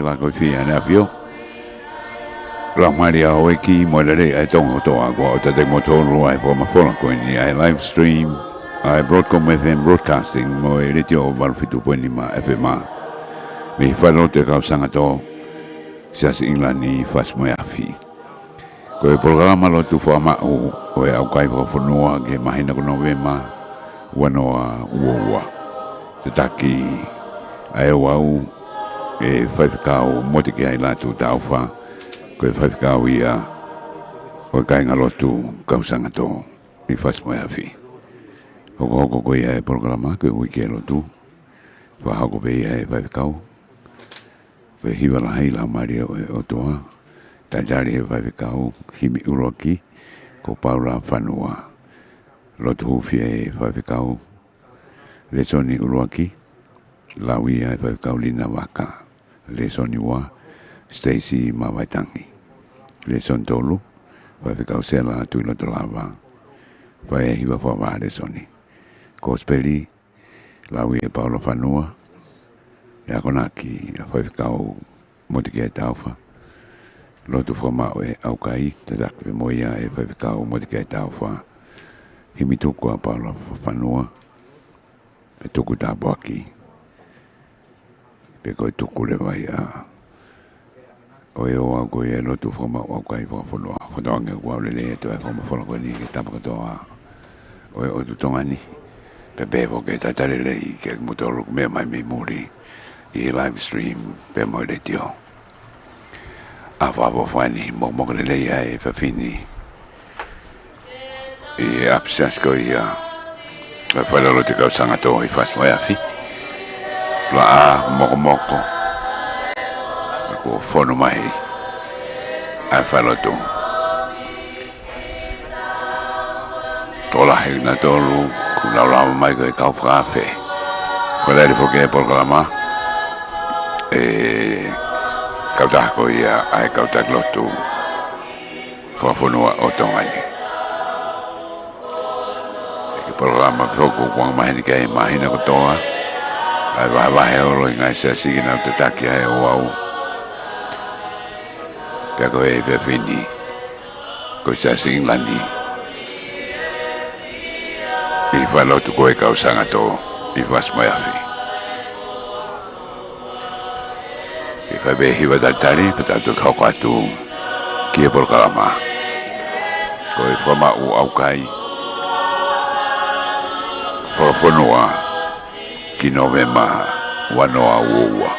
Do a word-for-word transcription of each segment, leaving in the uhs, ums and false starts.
Pea ko e fie ʻaneʻafio. Laumālie ʻa e ʻEiki mo e lelei ʻa e Tonga kotoa, kuo ʻoatu kiate kimoutolu ʻa e fakamafola ko eni ʻa e live stream ʻa e Broadcom F M Broadcasting mo e Letiō valu fitu poini nima F M. Mei he falelotu ʻo e kau Sangato, Siasi ʻIngilani, Fasi mo e Afi. Ko e polokalama lotu fakamaʻu ʻo e ʻaukai fakafonua ki he māhina ko Nōvema ua noa ua ua. Tataki ʻa e ouau ʻe he Faifekau Motekiai Lātū Taufa, ko e faifekau ia ʻo e kāingalotu kau Sangato ʻi Fasi mo e Afi. Hokohoko ko ia e polokalama ko e uike lotu. Fakahoko pē ia ʻe he faifekau. Ko e hiva lahi Laumālie ʻo e ʻOtua, talitali ʻe he faifekau himi ʻuluaki ko Paula Fanua. Lotu hūfia ʻe he faifekau lēsoni ʻuluaki, lau ia ʻe he faifekau Lina Vaka. Lēsoni ua, Stacy Mavaitangi. Lēsoni tolu, faifekau Sela Tuʻiloto Lava. Fai e hiva fakavā lēsoni. Kosipeli, lau ia ʻe Paula Fanua, ʻe akonaki ʻa e faifekau Motekiai Taufa. Lotu fakamaʻu ʻo e ʻaukai, tataki pē mo ia ʻe he faifekau Motekiai Taufa. Himi tuku ʻa Paula Fanua, ʻe tuku tāpuaki. Pea ko e tuku leva ia ʻo e ouau ko ia e lotu fakamaʻu ʻaukai fakafonua. Fakatauange kuo lelei atu ʻa e fakamafola ko eni ki he tapa kotoa ʻo e ʻotu Tonga ni. Pea pehē foki e talitali lelei kiate kimoutolu ʻoku meʻa mai mei muli ʻi he live stream pea mo e letiō. ʻA e fakaʻofoʻofa ni, mokomoko lelei ʻa e efiafi ni ʻi he ʻapisiasi ko ia ʻa e falelotu ʻo e kau Sangato ʻi Fasi mo e Afi. Laʻā, mokomoko, kuo fonu mai ʻa e falelotu. Tokolahi nautolu kuo nau lava mai ko e kau fakaafe. Ko e lele foki e polokalama, ʻe kautaha ko ia ʻa e kau taki lotu fakafonua ʻo Tonga ni. ʻI he polokalama pē foki ʻoku anga maheni ki ai ʻi he māhina kotoa ʻa e vahevahe holo ʻi he ngaahi siasi ke nau tataki ʻa e ouau. Pea ko e efiafi ni, ko e Siasi ʻIngilani ʻi he falelotu ko e kau Sangato ʻi Fasi mo e Afi. Ke fai pē hiva talitali, pea tau toki hoko atu ki he polokalama. Ko e fakamaʻu ʻaukai fakafonua ki Nōvema ua noa ua ua.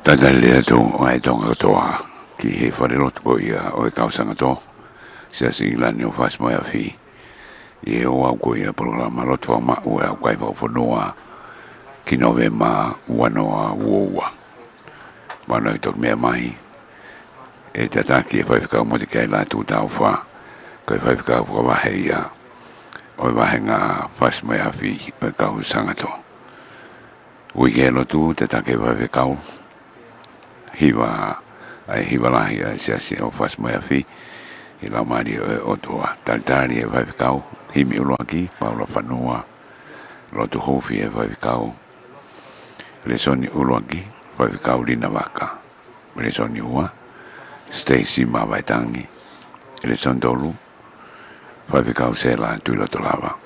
Talitali atu ʻa e Tonga kotoa ki he falelotu ko ia ʻo e kau sangato, Siasi ʻIngilani ʻo Fasi mo e Afi, ʻi he ouau ko ia polokalama lotu fakamaʻu ʻa e ʻaukai fakafonua ki Nōvema ua noa ua ua. Manatu ke toki meʻa mai e tataki ʻe Faifekau Motekiai Lātū Taufa, ko e faifekau fakavahe ia ʻo e vāhenga Fasi mo e Afi ʻo e kau sangato. Uike lotu tataki ʻe Faifekau Hiva, ʻa e Hiva Lahi ʻa e Siasi ʻo Fasi mo e Afi, ʻi he Laumālie ʻo e ʻOtua. Talitali ʻe Faifekau himi ʻuluaki, Paula Fanua, lotu huufi ʻe Faifekau Lēsoni ʻuluaki, Faifekau Lina Vaka. Lēsoni ua, Stacy Mavaetangi. Lēsoni tolu, Faifekau Sela Tuʻiloto Lava.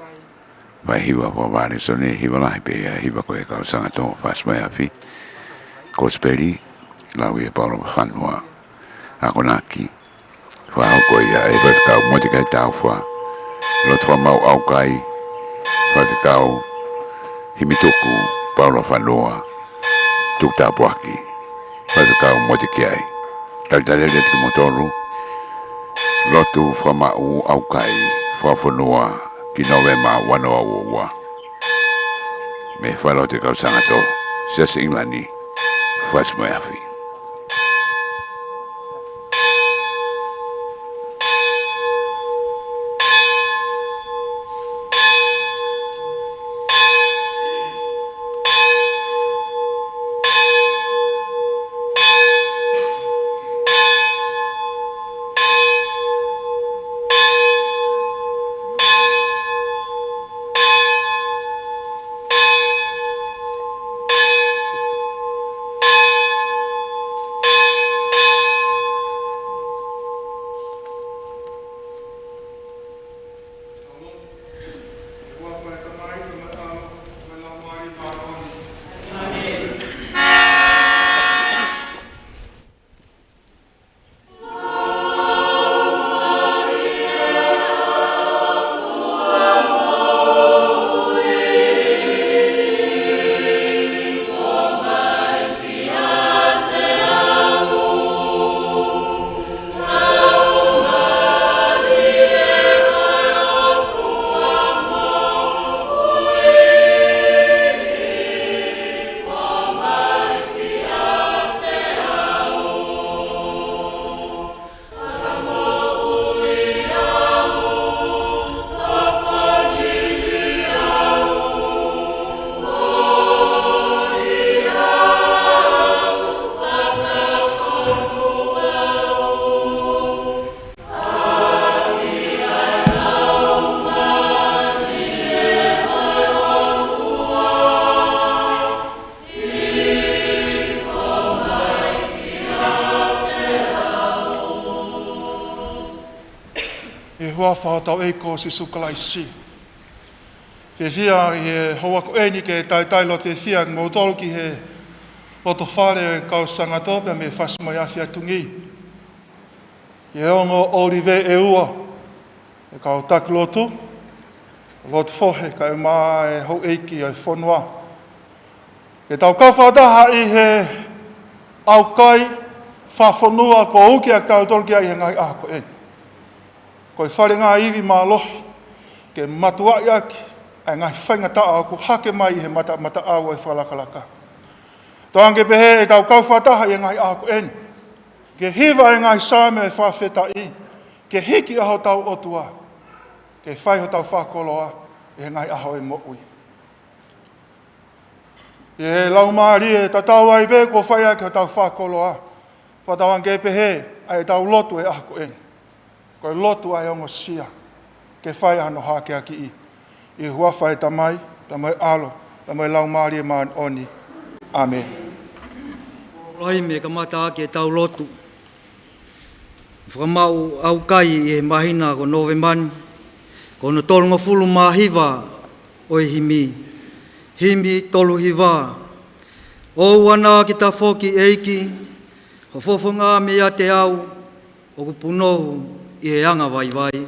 Fai hiva fakavālēsoni, Hiva Lahi pē ia, hiva ko e kau sangato, Fasi mo e Afi. Kosipeli, lau ʻe Paula Fanua. Akonaki, fakahoko ia ʻe Faifekau Motekiai Taufa. Lotu fakamaʻu ʻaukai, Faifekau himi tuku, Paula Fanua. Tuku tāpuaki, Faifekau Motekiai. Talitali atu kimoutolu, lotu fakamaʻu ʻaukai fakafonua ki Nōvema ua noa ua ua. Mei he falelotu ʻo e kau sangato, Siasi ʻIngilani, Fasi mo e Afi. ʻI he huafa ʻo hotau ʻEiki ko Sīsū Kalaisi. Fiefia ʻi he houa ko eni ke talitali lotu fiefia kimoutolu ki he loto fale ʻo e kau sangato pea mei he Fasi mo e Afi ʻa Tonga. Ki he ongo ʻŌlive ʻe ua, e kau taki lotu, lotu fohe kae ʻumaʻā e houʻeiki ʻo e fonua. Ke tau kau fakataha ʻi he ʻaukai fakafonua kuo uki ʻa kitautolu ki ai he ngaahi ʻaho ko eni. Ko e fale ngāue ivi mālohi ke matuaʻi ʻaki ʻa e ngaahi faingataʻa ʻoku hake mai ʻi he mata, mataʻau ʻo e fakalakalaka. Tokanga ke pehē ʻetau kau fakataha ʻi he ngaahi ʻaho ko eni ke hiva e ngaahi saame ʻo e fakafetaʻi, ke hiki ʻa hotau ʻOtua, ke fai hotau fakakoloa ʻi he ngaahi ʻaho ʻo e moʻui. ʻI he laumālie tatau ai pē kuo fai ʻaki hotau fakakoloa, fakatauange ke pehē ʻa ʻetau lotu he ʻaho ko eni. Ko e lotu ʻa e ongosia ke fai hano hākeakiʻi. ʻI he huafa ʻo e Tamai, pea mo e ʻAlo, pea mo e Laumālie Māʻoniʻoni. ʻĀmeni. Lahi mei he kamata ʻaki ʻetau lotu fakamaʻu ʻaukai ʻi he māhina ko Nōvema ni, ko hono tolungofulu mā hiva ʻo e himi, himi tolu hiva. ʻOua naʻa ke tafoki ʻEiki, ho fofonga meiate au, ʻoku punou ʻi he anga vaivai.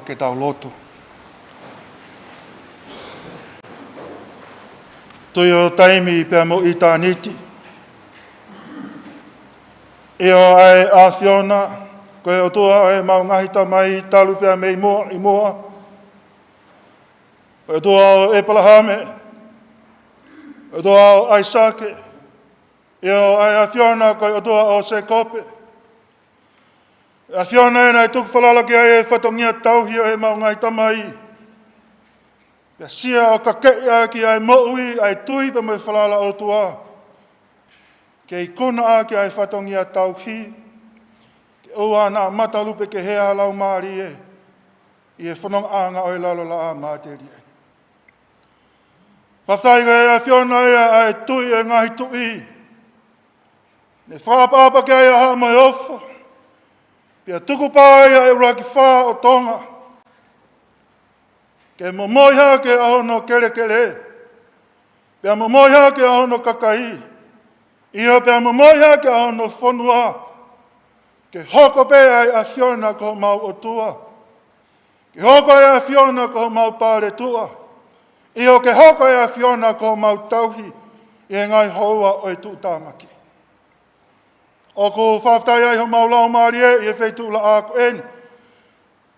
Ke tau lotu. Tuʻi ʻo taimi pea mo ʻitāniti, ʻio ʻa e ʻAfiona, ko e ʻOtua ʻo ʻemau ngaahi tamai talu pea mei muʻa ʻi muʻa, ko e ʻOtua ʻo ʻĒpalahame, ʻOtua ʻo ʻAisake, ʻio ʻa e ʻAfiona ko e ʻOtua ʻo Sēkope. ʻAfiona ē naʻe tuku falala ki ai e fatongia tauhi ʻo ʻemau ngaahi tamai, pea sio ʻo kakeʻi ʻaki ʻa e moʻui, ʻa e tui pea mo e falala ʻOtua, ke ikuna ʻaki ʻa e fatongia tauhi, ke ʻoua naʻa matalupe kehe ʻa e laumālie ʻi he fonongaʻanga ʻo e lalo laʻā matelie. Fakafetaʻi ko e ʻAfiona ia ʻa e Tuʻi ʻo e ngaahi tuʻi, ne fakaʻapaʻapa ki ai ʻa Haʻa mo e Ofo, pea tukupā ai ʻa e ʻuluaki fā ʻo Tonga, ke momoi hake ʻa hono kelekele, pea momoi hake ʻa hono kakai, ʻio pea momoi hake ʻa hono fonua, ke hoko pē ʻa e ʻAfiona ko homau ʻOtua, ke hoko ʻa e ʻAfiona ko homau paletuʻa, ʻio ke hoko ʻa e ʻAfiona ko homau tauhi ʻi he ngaahi houa ʻo e tuʻutāmaki. ʻOku fakafetaʻi ai homau laumālie ʻi he feituʻu laʻā ko eni,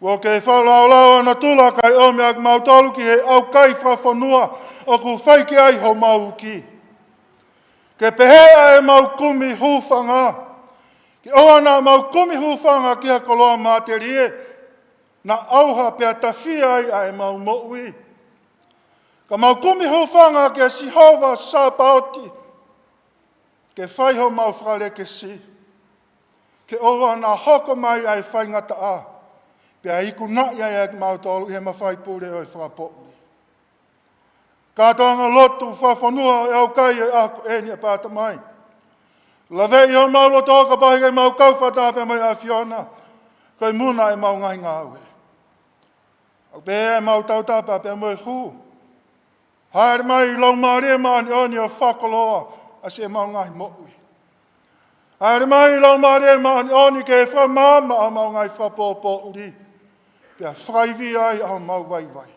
kuo ke fakalaolao ʻa natula kae ʻomi ʻa kimautolu ki he ʻaukai fakafonua ʻoku fai ki ai homau uki. Ke pehē ʻa ʻemau kumi hūfanga, ke ʻoua naʻa mau kumi hūfanga ki ha koloa matelie, naʻa ʻauha pea tafi ai ʻa ʻemau moʻui. Ka mau kumi hūfanga kia Sihova Sāpaoti, ke fai homau fakalekesi, ke ʻoua naʻa hoko mai ʻa e faingataʻa, pea ikunaʻi ai ʻa kimautolu ʻi he mafai pule ʻo e fakapoʻuli. Kātoanga lotu fakafonua ʻo e ʻaukai ʻo e ʻaho ko eni, ʻapā Tamai, laveʻi homau loto ka pahi ke mau kau fakataha pea mo e ʻAfiona, ko e muna ʻemau ngaahi ngāue. ʻOku pehē ʻemau tautapa pea mo e hū. Hāʻele mai Laumālie Māʻoniʻoni ʻo fakakoloa ʻa siʻemau ngaahi moʻui. Hāʻele mai Laumālie Māʻoniʻoni ke fakamaama ʻa homau ngaahi fakapōpōʻuli, pea fakaivia ai ʻa homau vaivai.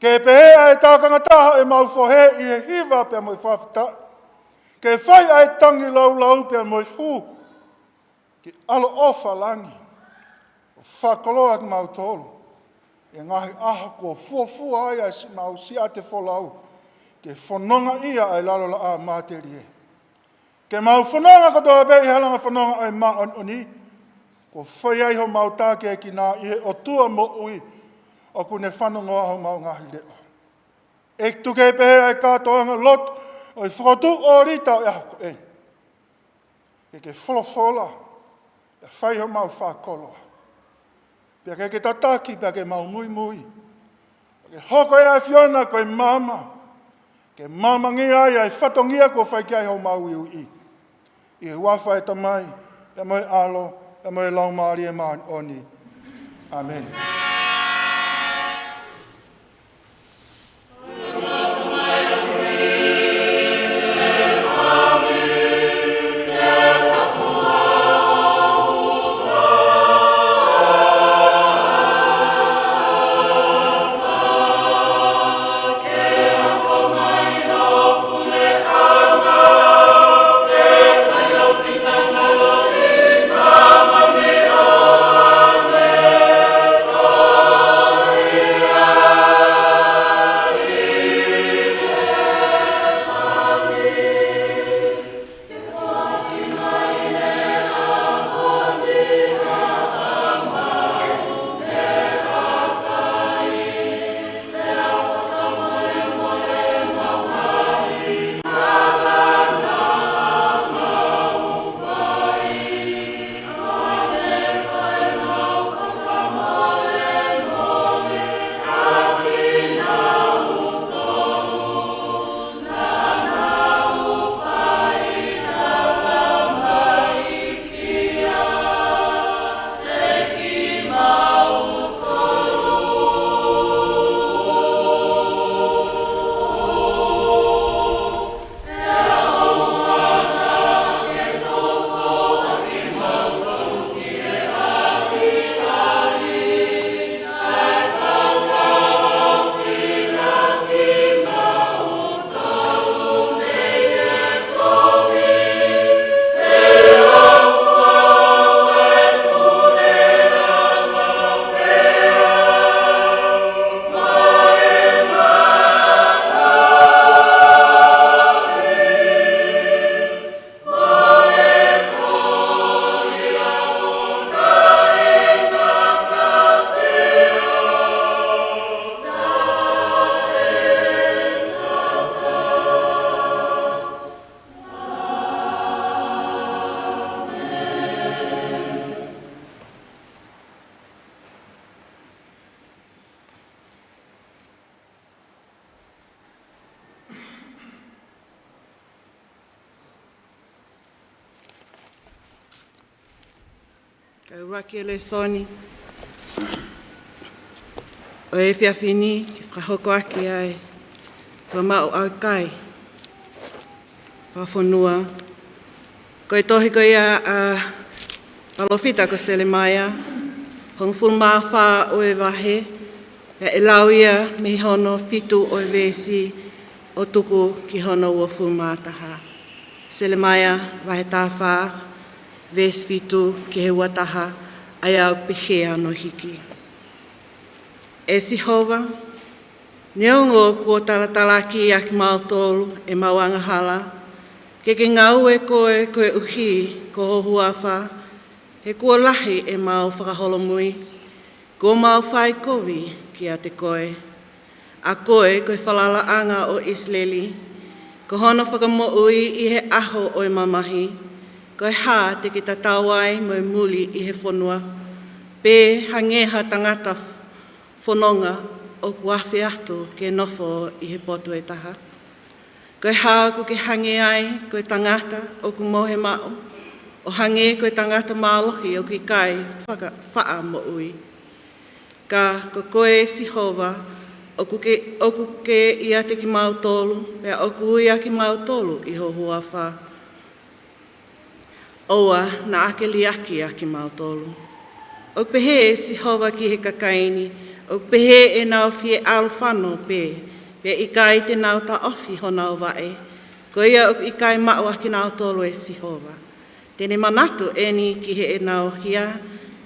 Ke pehē ʻa e tākanga taha ʻemau fohe ʻi he hiva pea mo e fakafetaʻi, ke fai ʻa e tangi laulau pea mo e hū, ke ʻaloʻofa langi, ʻo fakakoloa kimautolu ʻi he ngaahi ʻaho kuo fuofua ai ʻa siʻemau siate folau, ke fonongaʻia ʻa e lalo laʻā matelie. Ke mau fononga kotoa pē ʻi he halanga fononga ʻo e māʻoniʻoni, kuo fai ai homau tākiekina ʻi he ʻOtua moʻui ʻoku ne fanongoa homau ngaahi leʻo. ʻEiki, tuku ke pehē ʻa e kātoanga lotu ʻo e fokotuʻu ʻōlita ʻo e ʻaho ko eni, ke ke folofola, pea fai homau fakakoloa, pea ke ke tataki, pea ke mau muimui, pea ke hoko ʻa e ʻAfiona ko e maama, ke maamangia ai ʻa e fatongia kuo fai ki ai homau uiuiʻi. ʻI he huafa ʻo e Tamai, pea mo e ʻAlo, pea mo e Laumālie Māʻoniʻoni. ʻĀmeni. Ko e ʻuluaki lēsoni ʻo e efiafi ni ke fakahoko ʻaki ʻa e fakamaʻu ʻa e kai fakafonua. Ko e tohi ko ia ʻa e palōfita ko Selemaia, hongofulu mā fā ʻo e vahe, pea ʻe lau ia mei hono fitu ʻo e veesi ʻo tuku ki hono uofulu mā taha. Selemaia vahe taha fā, veesi fitu ki he ua taha, ʻa ia ʻoku pehē hono hiki. ʻE Sihova, neongo kuo talatalaakiʻi ʻa kimautolu ʻe heʻemau angahala, ke ke ngāue koe koeʻuhi ko ho huafa, he kuo lahi ʻemau fakaholomui, kuo mau fai kovi kiate koe. ʻA koe ko e falalaʻanga ʻo ʻIsileli, ko hono fakamoʻui ʻi he ʻaho ʻo e mamahi, ko e hā te ke tatau ai mo e muli ʻi he fonua, pe hangē ha tangata f-, fononga ʻoku afe atu ke nofo ʻi he potu ʻe taha? Ko e hā ʻoku ke hangē ai ko e tangata ʻoku mohe maʻu, ʻo hangē ko e tangata mālohi ʻoku ʻikai faka-, faʻa moʻui? Ka ko koe ʻe Sihova, ʻoku ke, ʻoku ke ʻiate kimautolu, pea ʻoku ui ʻa kimautolu ʻi ho huafa. ʻOua naʻa ke liʻaki ʻa kimautolu. ʻOku pehē ʻe Sihova ki he kakai ni, ʻoku pehē ʻenau fie ʻalu fano pē, pea ʻikai te nau taʻofi honau vaʻe, ko ia ʻoku ʻikai maʻu ʻa kinautolu ʻe Sihova. Te ne manatu eni ki heʻenau hia,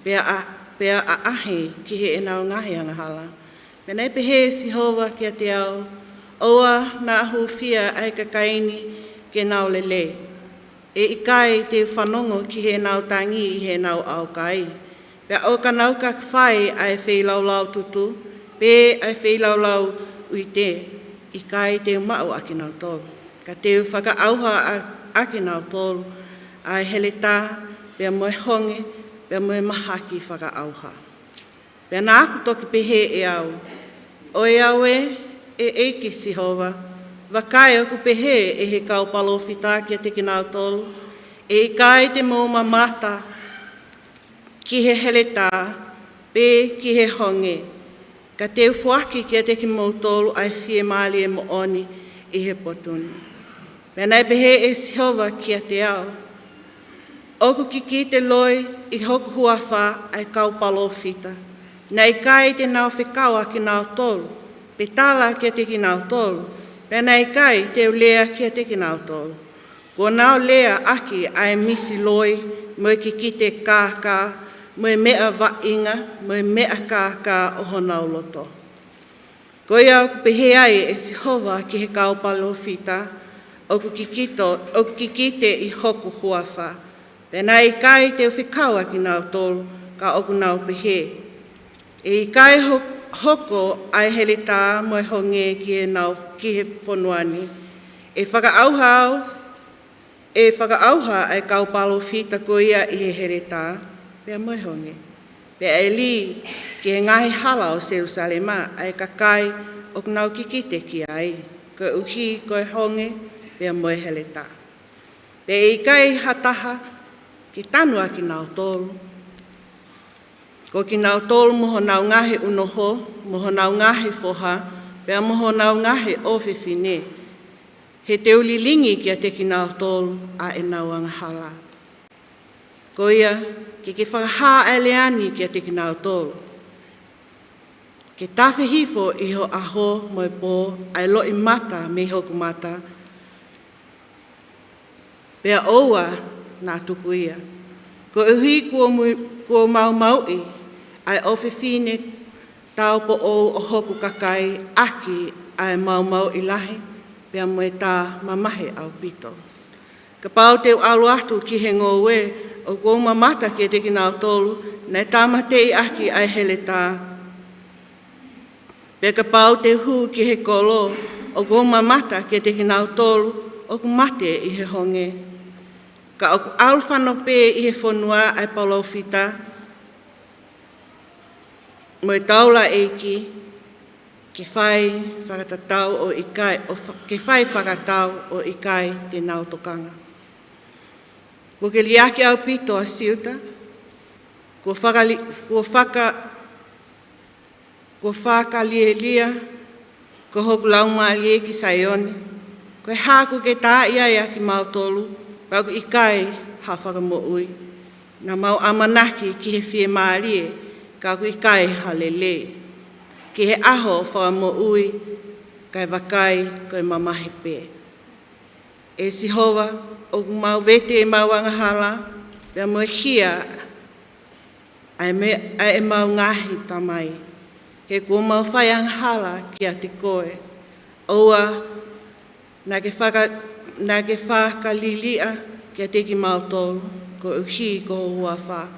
pea ʻa-, pea ʻaʻahi ki heʻenau ngaahi angahala. Pea naʻe pehē ʻe Sihova kiate au, ʻOua naʻa hūfia ʻa e kakai ni ke nau lelei. ʻE ʻikai te u fanongo ki heʻenau tangi ʻi heʻenau ʻaukai, pea ʻo ka nau ka fai ʻa e feilaulau tutu, pe ʻa e feilaulau uite, ʻikai te u maʻu ʻa kinautolu. Ka te u fakaʻauha ʻa, ʻa kinautolu ʻa e heletā, pea mo e honge, pea mo e mahaki fakaʻauha. Pea naʻa ku toki pehē ʻe au, ʻOiauē, ʻe ʻEiki Sihova, vakai ʻoku pehē ʻe he kau palōfita kiate kinautolu, ʻE ʻikai te mou mamata ki he heletā, pe ki he honge, ka te u foaki kiate kimoutolu ʻa e fiemālie moʻoni ʻi he potu ni. Pea naʻe pehē ʻe Sihova kiate au, ʻOku kikite loi ʻi hoku huafa ʻa e kau palōfita. Naʻe ʻikai te nau fekau ʻa kinautolu, pe tala kiate kinautolu, pea naʻe ʻikai te u lea kiate kinautolu. Kuo nau lea ʻaki ʻa e misi loi, mo e kikite kākā, mo e meʻa vaʻinga, mo e meʻa kākā ʻo honau loto. Ko ia ʻoku pehē ai ʻe Sihova ki he kau palōfita, ʻOku kikito-, ʻoku kikite ʻi hoku huafa. Pea naʻe ʻikai te u fekau ʻa kinautolu, ka ʻoku nau pehē, ʻE ʻikai ho-, hoko ʻa e heletā mo e honge ki heʻenau, ki he fonua ni. ʻE fakaʻauha au, ʻe fakaʻauha ʻa e kau palōfita ko ia ʻi he heletā, pea mo e honge. Pea ʻe lī ki he ngaahi hala ʻo Selusalema ʻa e kakai ʻoku nau kikite ki ai, koeʻuhi ko e honge, pea mo e heletā. Pea ʻe ʻikai ha taha ke tanu ʻa kinautolu. Ko kinautolu mo honau ngaahi unoho, mo honau ngaahi foha, pea mo honau ngaahi ʻofefine, he te u lilingi kiate kinautolu ʻa ʻenau angahala. Ko ia, ke ke fakahā ʻa e lea ni kiate kinautolu. Ke tafe hifo ʻi ho ʻaho mo e pō ʻa e loʻimata mei hoku mata, pea ʻoua naʻa tuku ia. Koeʻuhi kuo mui-, kuo maumauʻi ʻa e ʻofefine tāupoʻou ʻo hoku kakai ʻaki ʻa e maumauʻi lahi, pea mo e tā mamahi ʻaupito. Kapau te u ʻalu atu ki he ngoue, ʻoku ou mamata kiate kinautolu naʻe tāmateʻi ʻaki ʻa e heletā. Pea kapau te u hū ki he kolo, ʻoku ou mamata kiate kinautolu ʻoku mate ʻi he honge. Ka ʻoku ʻalu fano pē ʻi he fonua ʻa e palōfita mo e taulaʻeiki, ke fai fakatatau ʻo ʻikai, ʻo fa-, ke fai fakatau ʻo ʻikai te nau tokanga. Kuo ke liʻaki ʻaupito ʻa Siuta, Kuo fakali-, kuo faka-, kuo fakalielia, ko hoku laumālie ki Saione, ko e hā kuo ke taaʻi ai ʻa kimautolu, pea ʻoku ʻikai ha fakamoʻui? Naʻa mau ʻamanaki ki he fiemālie, ka ʻoku ʻikai ha lelei, ki he ʻaho fakamoʻui, kae vakai ko e mamahi pē. ʻE Sihova, ʻoku mau vete ʻemau angahala, pea mo e hia ʻa e me-, ʻa ʻemau ngaahi tamai, he kuo mau fai angahala kiate koe. ʻOua naʻa ke faka-, naʻa ke fakaliliʻa kiate kimautolu, koeʻuhi ko ho huafa.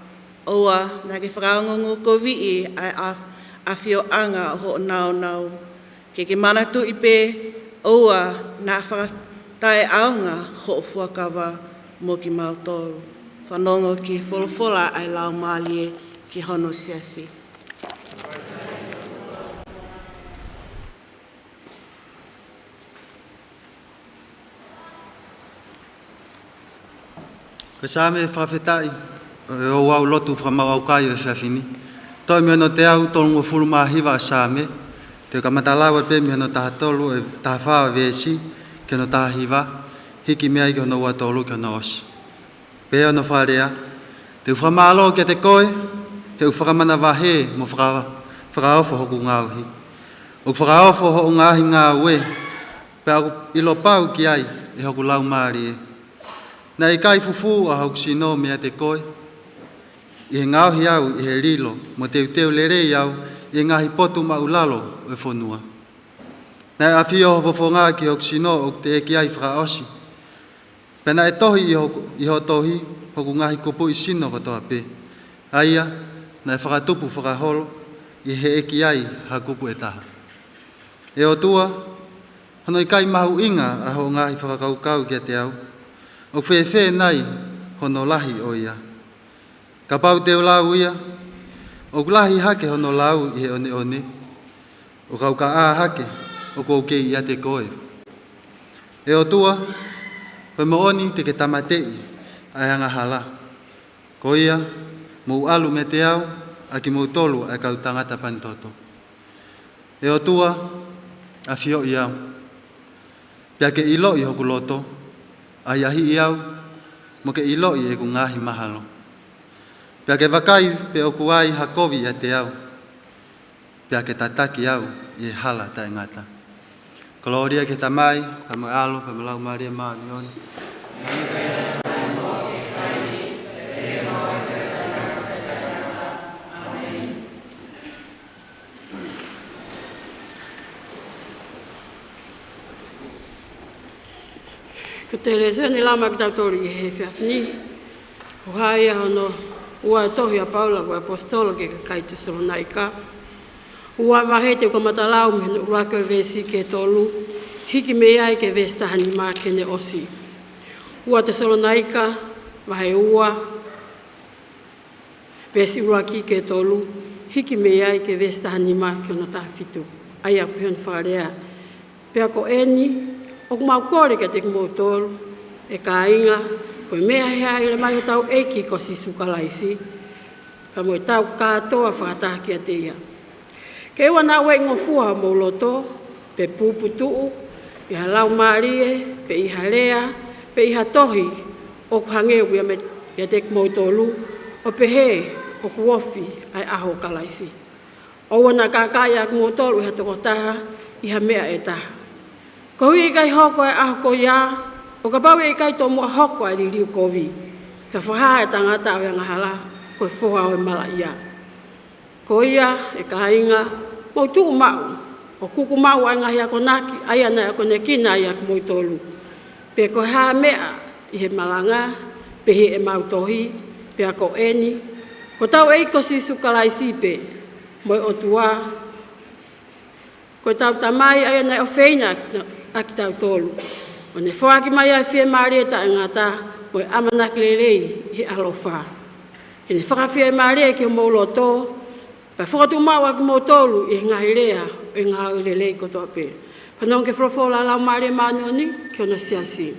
ʻOua naʻa ke fakaongoongokoviʻi ʻa e ʻaf-, ʻafioʻanga ʻo hoʻo nāunau. Ke ke manatuʻi pē, ʻoua naʻa fakataʻeʻaonga hoʻo fuakava mo kimautolu. Fanongo ki he folofola ʻa e Laumālie ki hono siasi. Ko e Saame fakafetaʻi ʻo e ouau lotu fakamaʻuʻaukai ʻo e efiafi ni. Toʻo mei hono teau tolungofulu mā hiva ʻa e Saame, te u kamata lau atu pē mei hono taha tolu, ʻe, taha fā ʻo e veesi, ki hono taha hiva, hiki mei ai ki hono ua tolu ki hono ʻosi. Pehē hono fakalea: Te u fakamālō kiate koe, he ʻoku fakamanavahē mo faka-, fakaofo hoku ngaohi. ʻOku fakaofo hoʻo ngaahi ngāue, pea ʻoku ʻilo pau ki ai ʻe hoku laumālie. Naʻe ʻikai fufū ʻa hoku sino meiate koe, ʻi he ngaohi au ʻi he lilo, mo teuteu lelei au ʻi he ngaahi potu maʻulalo ʻo e fonua. Naʻe ʻafio ho fofonga ki hoku sino ʻoku teʻeki ai fakaʻosi. Pea naʻe tohi ʻi hoku, ʻi hoʻo tohi hoku ngaahi kupuʻi sino kotoa pē. ʻA ia naʻe fakatupu fakaholo ʻi he ʻikai ai ha kupu ʻe taha. ʻE ʻOtua, hono ʻikai mahuʻinga ʻa hoʻo ngaahi fakakaukau kiate au. ʻOku fēfē nai hono lahi ʻo ia? Kapau te u lau ia, ʻoku lahi hake hono lau ʻi he ʻoneʻone, ʻo kaukaʻā hake ʻoku ou kei ʻiate koe. ʻE ʻOtua, ko e moʻoni te ke tāmateʻi ʻa e angahala. Ko ia, mou ʻalu meiate au, ʻa kimoutolu ʻa e kau tangata panitoto. ʻE ʻOtua, ʻafioʻi au, pea ke ʻiloʻi hoku loto, ʻahiʻahiʻi au, mo ke ʻiloʻi ʻeku ngaahi mahalo. Pea ke vakai pe ʻoku ai ha kovi ʻiate au, pea ke tataki au ʻi he hala taʻengata. Kolōlia ki he Tamai, pea mo e ʻAlo, pea mo e Laumālie Māʻoniʻoni. Ko e lēsoni ʻe lava maʻa kitautolu ʻi he efiafi ni, ʻoku hā ia ʻi hono ua ʻo e tohi ʻa Paula ko e ʻAposetolo ki he kakai Tesalonaika. Ua vahe, te u kamata lau mei hono ʻuluaki ʻo e veesi ki he tolu, hiki mei ai ki he veesi taha nima ki heʻene ʻosi. Ua Tesalonaika, vahe ua, veesi ʻuluaki ki he tolu, hiki mei ai ki he veesi taha nima ki hono taha fitu. ʻA ia ʻoku pehē hono fakalea: Pea ko eni, ʻoku mau kole kiate kimoutolu, ʻe kāinga, ko e meʻa he hāʻele mai hotau ʻEiki ko Sīsū Kalaisi, pea mo ʻetau kātoa fakataha kiate ia. Ke ʻoua naʻa ueʻi ngofua homou loto, pe puputuʻu, ʻi ha laumālie, pe ʻi ha lea, pe ʻi ha tohi, ʻoku hangē ʻoku ʻiate kimoutolu, ʻo pehē ʻoku ofi ʻa e ʻaho ʻo Kalaisi. ʻOua naʻa kākaaʻi ʻa kimoutolu ʻe ha tokotaha ʻi ha meʻa ʻe taha. Koeʻuhi ʻe ʻikai hoko ʻa e ʻaho ko ia, ʻo kapau ʻe ʻikai tomuʻa hoko ʻa e liliu kovi, pea fakahā ʻe he tangata ʻo e angahala ko e foha ʻo e malaʻia. Ko ia, ʻe kāinga, mou tuʻu maʻu, ʻo kuku maʻu ʻa e ngaahi akonaki ʻa ia naʻe akonekina ai ʻa kimoutolu. Pe ko e hā ha meʻa ʻi he malanga, pe ʻi heʻemau tohi, pea ko eni, ko hotau ʻEiki ko Sīsū Kalaisi pē, mo e ʻOtua, ko hotau Tamai ʻa ia naʻe ʻofeina ʻa kitautolu, ʻo ne foaki mai ʻa e fiemālie taʻengata mo e ʻamanaki lelei ʻi he ʻaloʻofa, ke ne fakafiemālie ki homou loto, pea fokotuʻu maʻu ʻa kimoutolu ʻi he ngaahi lea ʻo e ngāue lelei kotoa pē. Fanongo ki he folofola ʻa e Laumālie Māʻoniʻoni ki hono siasi.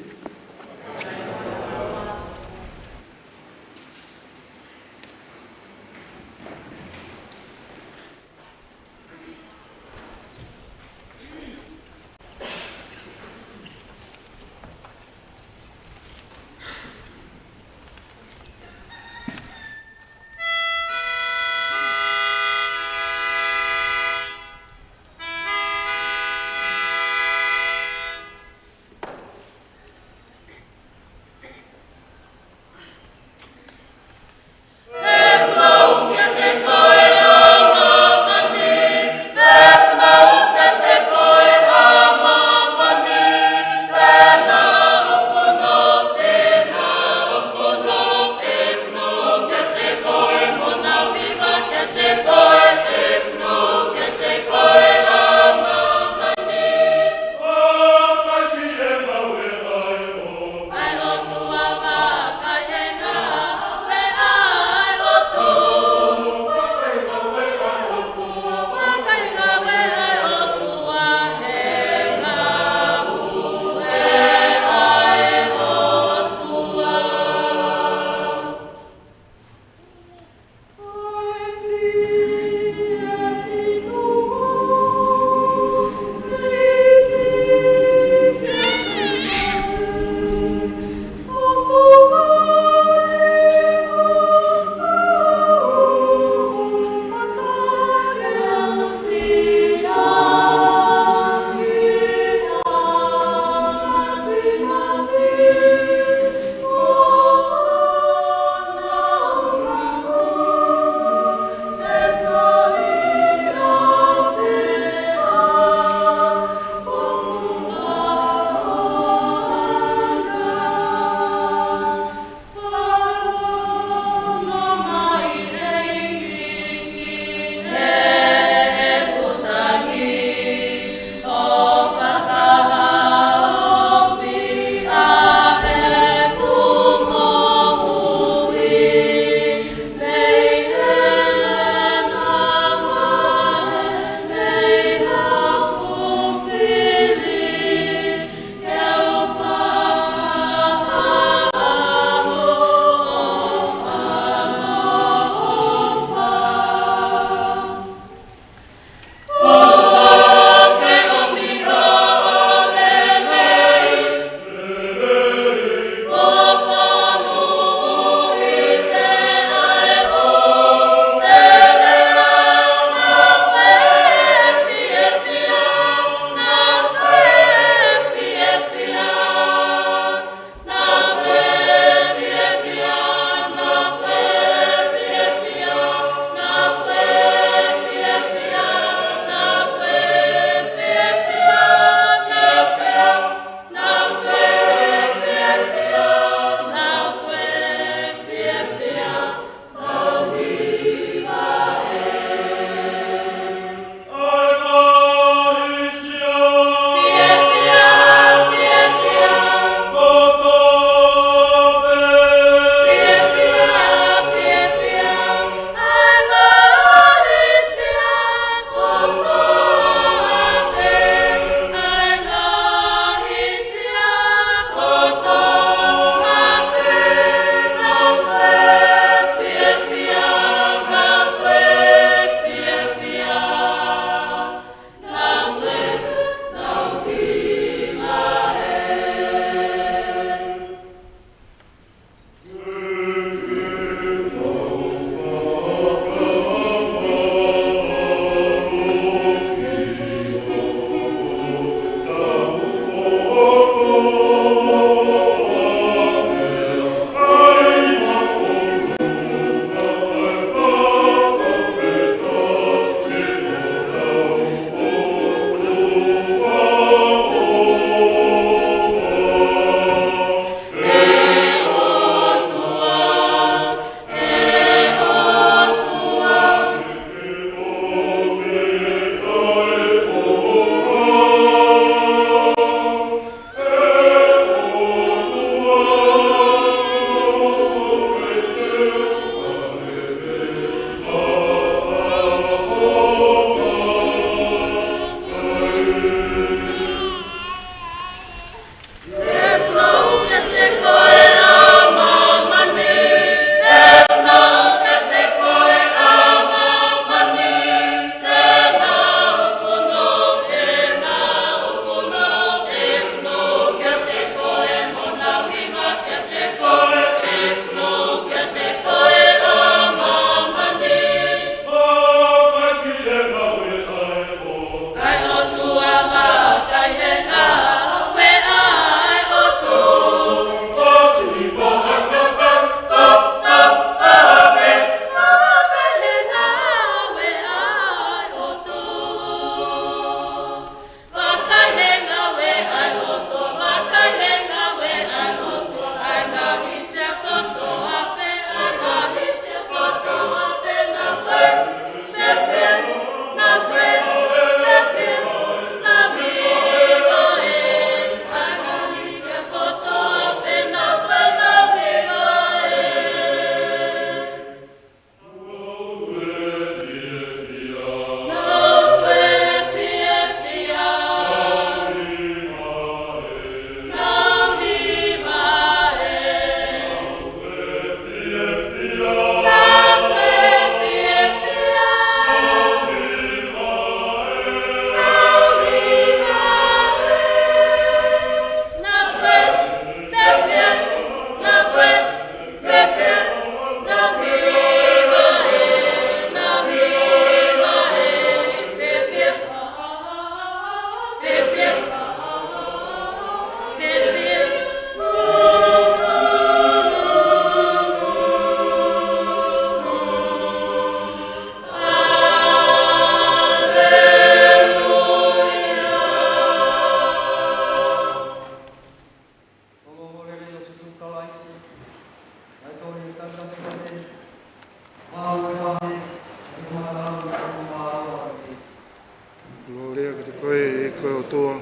Ko e ʻOtua.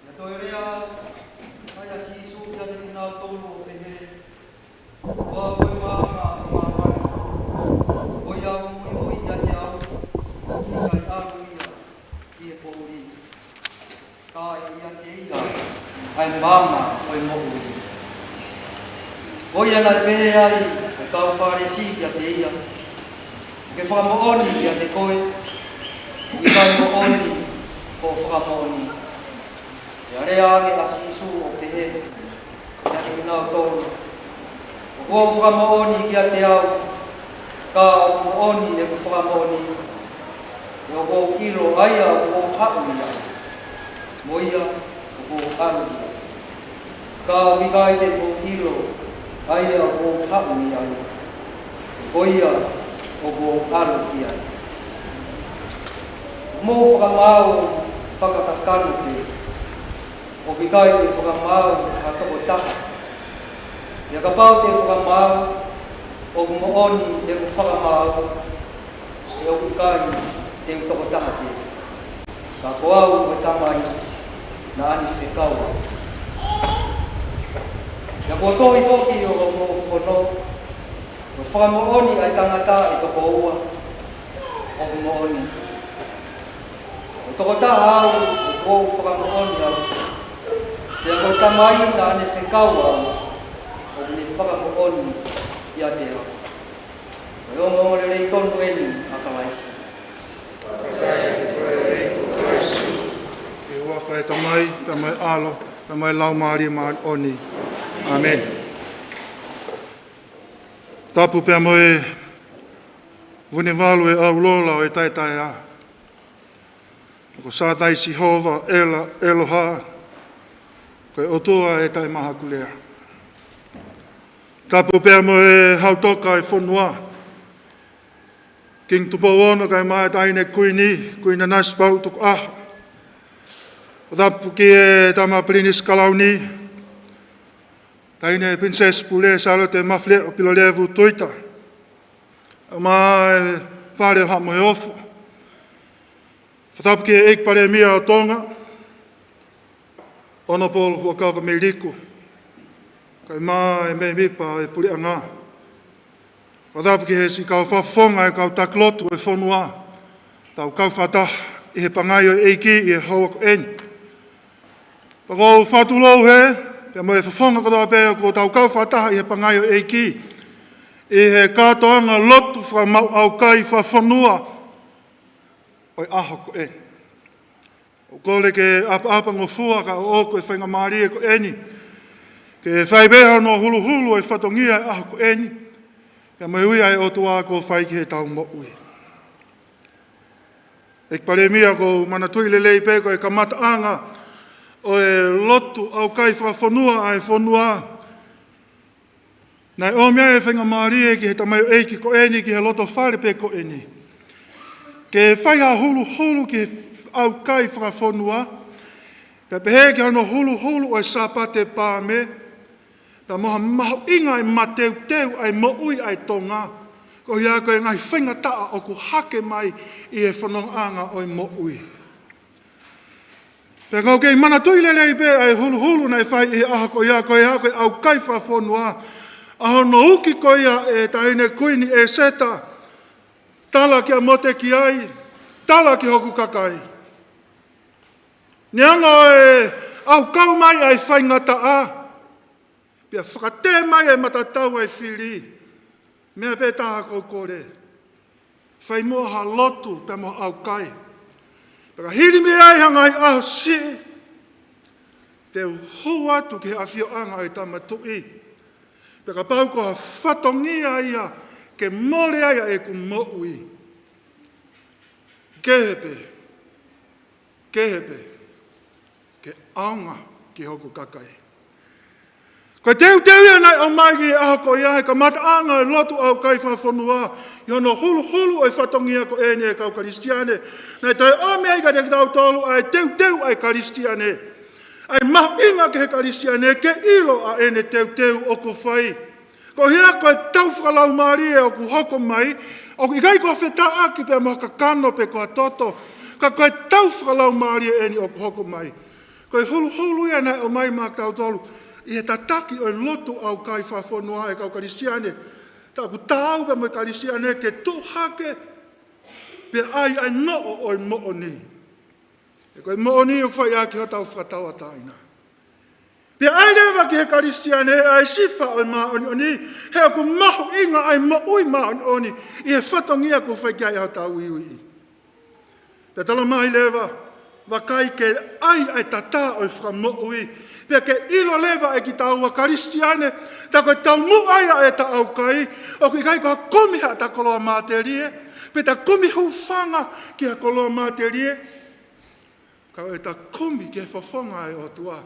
Pea toe lea ai ʻa Sīsū kiate kinautolu ʻo pehē, Ko au ʻa e maama ʻo māmani. Ko ia ʻoku muimui kiate au, ʻoku ʻikai ʻalu ia ki he poʻuli, ka ʻe ʻiate ia ʻa e maama ʻo e moʻui. Ko ia naʻe pehē ai ʻa e kau Fālesi kiate ia, ʻOkú ke fakamoʻoni kiate koe, ʻoku ʻikai moʻoni hoʻo fakamoʻoni. Pea lea ange ʻa Sīsū ʻo pehē kiate kinautolu, ʻOku ou fakamoʻoni kiate au, ka ʻoku moʻoni ʻeku fakamoʻoni, he ʻoku ou ʻilo ʻa ia ʻoku ou haʻu mei ai, mo ia ʻoku ou ʻalu ki ai. Ka ʻoku ʻikai te mou ʻilo ʻa ia ʻoku ou haʻu mei ai, ko ia ʻoku ou ʻalu ki ai. Mou fakamaau fakakakano pē, ʻoku ʻikai te u fakamaau ha tokotaha. Pea kapau te u fakamaau, ʻoku moʻoni ʻeku fakamaau, he ʻoku ʻikai te u tokotaha pē, ka ko au mo e Tamai naʻa ne fekau au. Pea kuo tohi foki ʻi hoʻomou fono, Ko e fakamoʻoni ʻa e tangata ʻe toko ua ʻoku moʻoni. Ko e tokotaha au ʻoku ou fakamoʻoni au, pea ko e Tamai naʻa ne fekau au ʻoku ne fakamoʻoni ʻiate au. Ko e ongoongolelei tonu eni ʻa Kalaisi. ʻI he huafa ʻo e Tamai, pea mo e ʻAlo, pea mo e Laumālie Māʻoniʻoni. ʻĀmeni. Tapu pea mo e vunivalu ʻo e ʻAulola ʻo e taʻetaʻeʻaho. Ko Sātai Sihova ʻEla, ʻEloha, ko e ʻOtua ʻo e taʻemahakulea. Tapu pea mo e Hau Toka ʻo e fonua, Kingi Tupou Ono kae ʻumaʻā e Taʻahine Kuini, Kuini Nanasipauʻu Tukuʻaho. Tapu ki he Tama Pilinisi Kalauni, Taʻahine Pilinisesi Pule Sālote Mafileʻo Pilolevu Tuita, ʻumaʻā e Fale ʻo Haʻa Moheofo. Fakatapu ki he ʻEiki Palēmia ʻo Tonga, Honourable Huʻakavameiliku, kae ʻumaʻā e mēmipa ʻo e puleʻanga. Fakatapu ki he siʻi kau fakafofonga ʻo e kau taki lotu ʻo e fonua, tau kau fakataha ʻi he pangai ʻo e ʻEiki ʻi he houa ko eni. Pea ʻoku ou fakatulou hē, pea mo e fofonga kotoa pē ʻoku tau kau fakataha ʻi he pangai ʻo e ʻEiki ʻi he kātoanga lotu fakamaʻu ʻaukai fakafonua ʻo e ʻaho ko eni. ʻOku ou kole ke ʻapaʻapangofua kae ʻoʻou ko e faingamālie ko eni, ke fai pē hano huluhulu ʻo e fatongia ʻo e ʻaho ko eni, pea mo e ui ʻa e ʻOtua kuo fai ki heʻetau moʻui. ʻEiki Palēmia, ʻoku ou manatuʻi lelei pē ko e kamataʻanga ʻo e lotu ʻaukai fakafonua ʻa e fonua, naʻe ʻomi ai e faingamālie ki he tamaioʻeiki ko eni, ki he loto fale pē ko eni, ke fai ha huluhulu ki he ʻaukai fakafonua, kae pehē ki hano huluhulu ʻo e Sāpate Paame, pea mo ha mahuʻinga ʻo e mateuteu ʻa e moʻui ʻa e Tonga, koeʻuhi ko e ngaahi faingataʻa ʻoku hake mai ʻi he fonongaʻanga ʻo e moʻui. Pea ʻoku ou kei manatuʻi lelei pē ʻa e huluhulu naʻe fai ʻi he ʻaho ko ia, ko e ʻa-, ko e ʻaukai fakafonua, ʻa hono uki ko ia ʻe he Taʻahine Kuini ʻEseta, tala kia Motekiai, tala ki hoku kakai. Neongo e ʻaukau mai ʻa e faingataʻa, pea fakatē mai e matatau ʻa e fili, meʻa pē taha ʻoku ou kole, fai muʻa ha lotu pea mo ha ʻaukai. Pea ka hili mei ai ha ngaahi ʻaho siʻi, te u hū atu ki he ʻafioʻanga ʻo e Tama Tuʻi, pea kapau ko ha fatongia ia ke mole ai ʻa ʻeku moʻui, kehe pē, kehe pē, ke ʻaonga ki hoku kakai. Ko e teuteu ia naʻe ʻomai ki he ʻaho ko ia he kamataʻanga ʻo e lotu ʻaukai fakafonua, ʻi hono huluhulu ʻo e fatongia ko eni ʻa e kau Kalisitiane. Naʻe toe ʻomi ai kiate kitautolu ʻa e teuteu ʻa e Kalisitiane, ʻa e mahuʻinga ki he Kalisitiane ke ʻilo ʻa ʻene teuteu ʻoku fai. Koeʻuhi ko e tau fakalaumālie ʻoku hoko mai, ʻoku ʻikai ko ha fetāʻaki pea mo ha kakano pe ko ha toto, Ka ko e tau fakalaumālie eni ʻoku hoko mai. Ko e huluhulu ia naʻe ʻomai maʻa kitautolu ʻi he tataki ʻo e lotu ʻaukai fakafonua ʻa e kau Kalisitiane. Tā ʻoku taau pē mo e Kalisitiane ke tuʻu hake pea ʻai ʻa e noʻo ʻo e moʻoni. He ko e moʻoni ʻoku fai ʻaki hotau fakatauʻatāina. Pea ʻai leva ki he Kalisitiane ʻa e sifa ʻo e māʻoniʻoni, he ʻoku mahuʻinga ʻa e moʻui māʻoniʻoni ʻi he fatongia kuo fai ki ai hotau uiuiʻi. Pea talamai leva, vakai ke ʻai ʻa e tatā ʻo e fakamoʻui, pea ke ʻilo leva ʻe kitaua Kalisitiane, tā ko e taumuʻa ia ʻa e ʻaukai, ʻoku ʻikai ko ha kumi ha ta koloa matelie, pe ta kumi hūfanga ki ha koloa matelie, ka ʻoku ta kumi ki he fofonga ʻa e ʻOtua,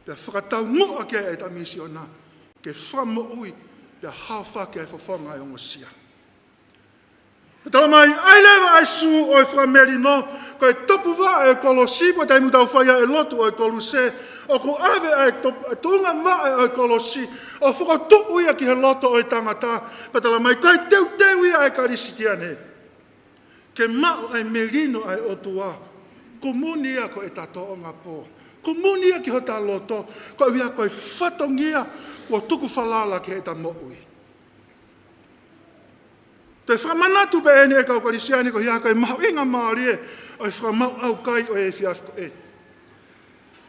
pea fakataumuʻa ki ai ʻa e ta misiona, ke fakamoʻui, pea haofaki ʻa e fofonga ʻa e ongosia. Pea talamai, ʻai leva ʻa e sū ʻo e fakamelino, ko e topuvaʻe ʻo e kolosi, ko e taimi ʻoku tau fai ai ʻa e lotu ʻo e koluse, ʻoku ʻave ʻa e top-, ʻa e tuʻunga vaʻe ʻo e kolosi, ʻo fokotuʻu ia ki he loto ʻo e tangata, pea talamai, ko e teuteu ia ʻa e Kalisitiane. Ke maʻu ʻa e melino ʻa e ʻOtua, kumuni ia ko e ta tōʻonga pō. Kumuni ia ki hota loto, koeʻuhi ko e fatongia kuo tuku falala ki heʻeta moʻui. Te fakamanatu pē eni ʻe kau Kalisitiane ko ia ko e mahuʻinga mālie ʻo e fakamaʻu ʻaukai ʻo e efiafi ko eni.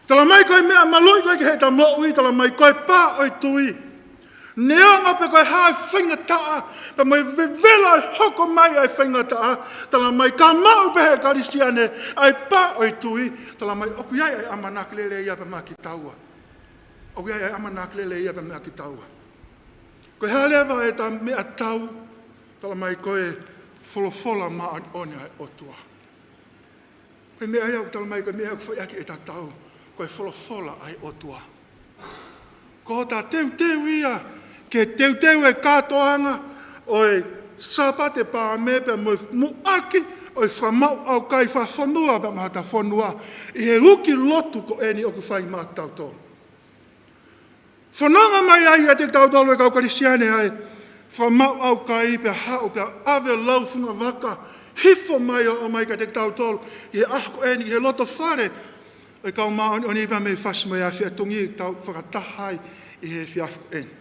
Talamai ko e meʻa maluʻi ko ē ki heʻeta moʻui, talamai ko e pā ʻo e tui. Neongo pe ko e hā e faingataʻa, pea mo e vevela ʻe hoko mai ʻa e faingataʻa, talamai ka maʻu pē ʻe he Kalisitiane ʻa e pā ʻo e tui, talamai ʻoku ʻi ai ʻa e ʻamanaki lelei ia pē maʻa kitaua. ʻOku ʻi ai ʻa e ʻamanaki lelei ia pē maʻa kitaua. Ko e hā leva ʻeta meʻatau, talamai ko e folofola māʻoniʻoni ʻa e ʻOtua. Ko e meʻa ia ʻoku talamai, ko e meʻa ʻoku fai ʻaki ʻeta tau, ko e folofola ʻa e ʻOtua. Ko hota teuteu ia, ke teuteu e kātoanga ʻo e Sāpate Paame pea mo e muʻaki ʻo e fakamaʻu ʻaukai fakafonua pea mo hota fonua, ʻi he uki lotu ko eni ʻoku fai maʻa tautolu. Fononga mai ai ʻiate kitautolu ʻe kau Kalisitiane ʻa e fakamaʻu ʻaukai pea haʻu pea ʻave lau fungavaka hifo mai ʻo ʻomai kiate kitautolu ʻi he ʻaho ko eni ʻi he loto fale ʻo e kau māʻoniʻoni pea mei fasi mo e afi ʻa e tungi tau fakataha ai ʻi he efiafi ko eni.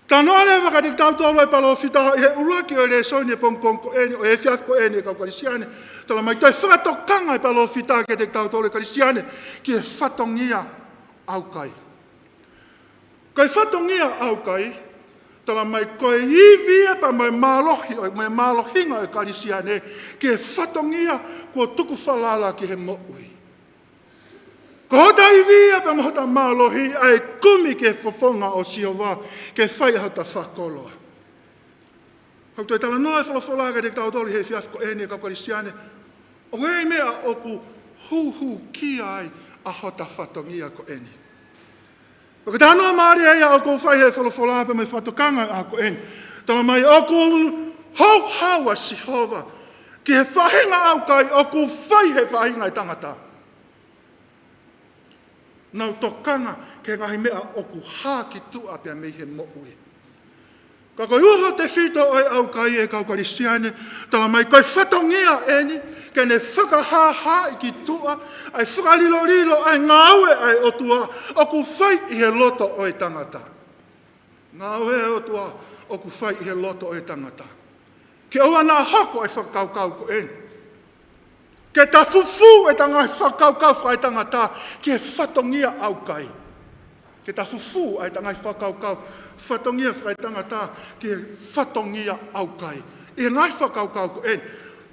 Talanoa leva kiate kitautolu ʻa e palōfita ʻi he ʻuluaki ʻo e lēsoni ʻo e pongipongi ko eni ʻo e efiafi ko eni ʻe kau Kalisitiane. Talamai toe fakatokanga ʻa e palōfita kiate kitautolu ʻe Kalisitiane ki he fatongia ʻaukai. Ko e fatongia ʻaukai, talamai ko e ivi ia pea mo e mālohi, ʻo e mālohinga ʻo e Kalisitiane, ki he fatongia kuo tuku falala ki he moʻui. Ko hota ivi ia pea mo hota mālohi ʻa e kumi ki he fofonga ʻo Sihova, ke fai ʻa hota fakakoloa. Kau toe talanoa e folofola kiate kitautolu he efiafi ko eni ʻe kau Kalisitiane, ʻoku ʻi ai e meʻa ʻoku huhukia ai ʻa hota fatongia ko eni. Pea ko e talanoa mālie ia ʻoku fai he folofola pea mo e fakatokanga ʻa ko eni. Talamai ʻoku houhau ʻa Sihova ki he faʻahinga ʻaukai ʻoku fai he faʻahinga ʻe tangata. Nau tokanga ki he ngaahi meʻa ʻoku hā ki tuʻa pea mei he moʻui. Ka ko e uho tefito ʻo e ʻaukai ʻe kau Kalisitiane, talamai ko e fatongia eni, ke ne fakahāhāʻi ki tuʻa ʻa e fakalilolilo ʻa e ngāue ʻa e ʻOtua ʻoku fai ʻi he loto ʻo e tangata. Ngāue ʻa e ʻOtua ʻoku fai ʻi he loto ʻo e tangata. Ke ʻoua naʻa hoko e fakakaukau ko eni. Ke ta fufū ʻeta ngaahi fakakaukau fakaetangata ki he fatongia ʻaukai. Ke ta fufū ʻa ʻeta ngaahi fakakaukau fatongia fakaetangata ki he fatongia ʻaukai. ʻI he ngaahi fakakaukau ko eni.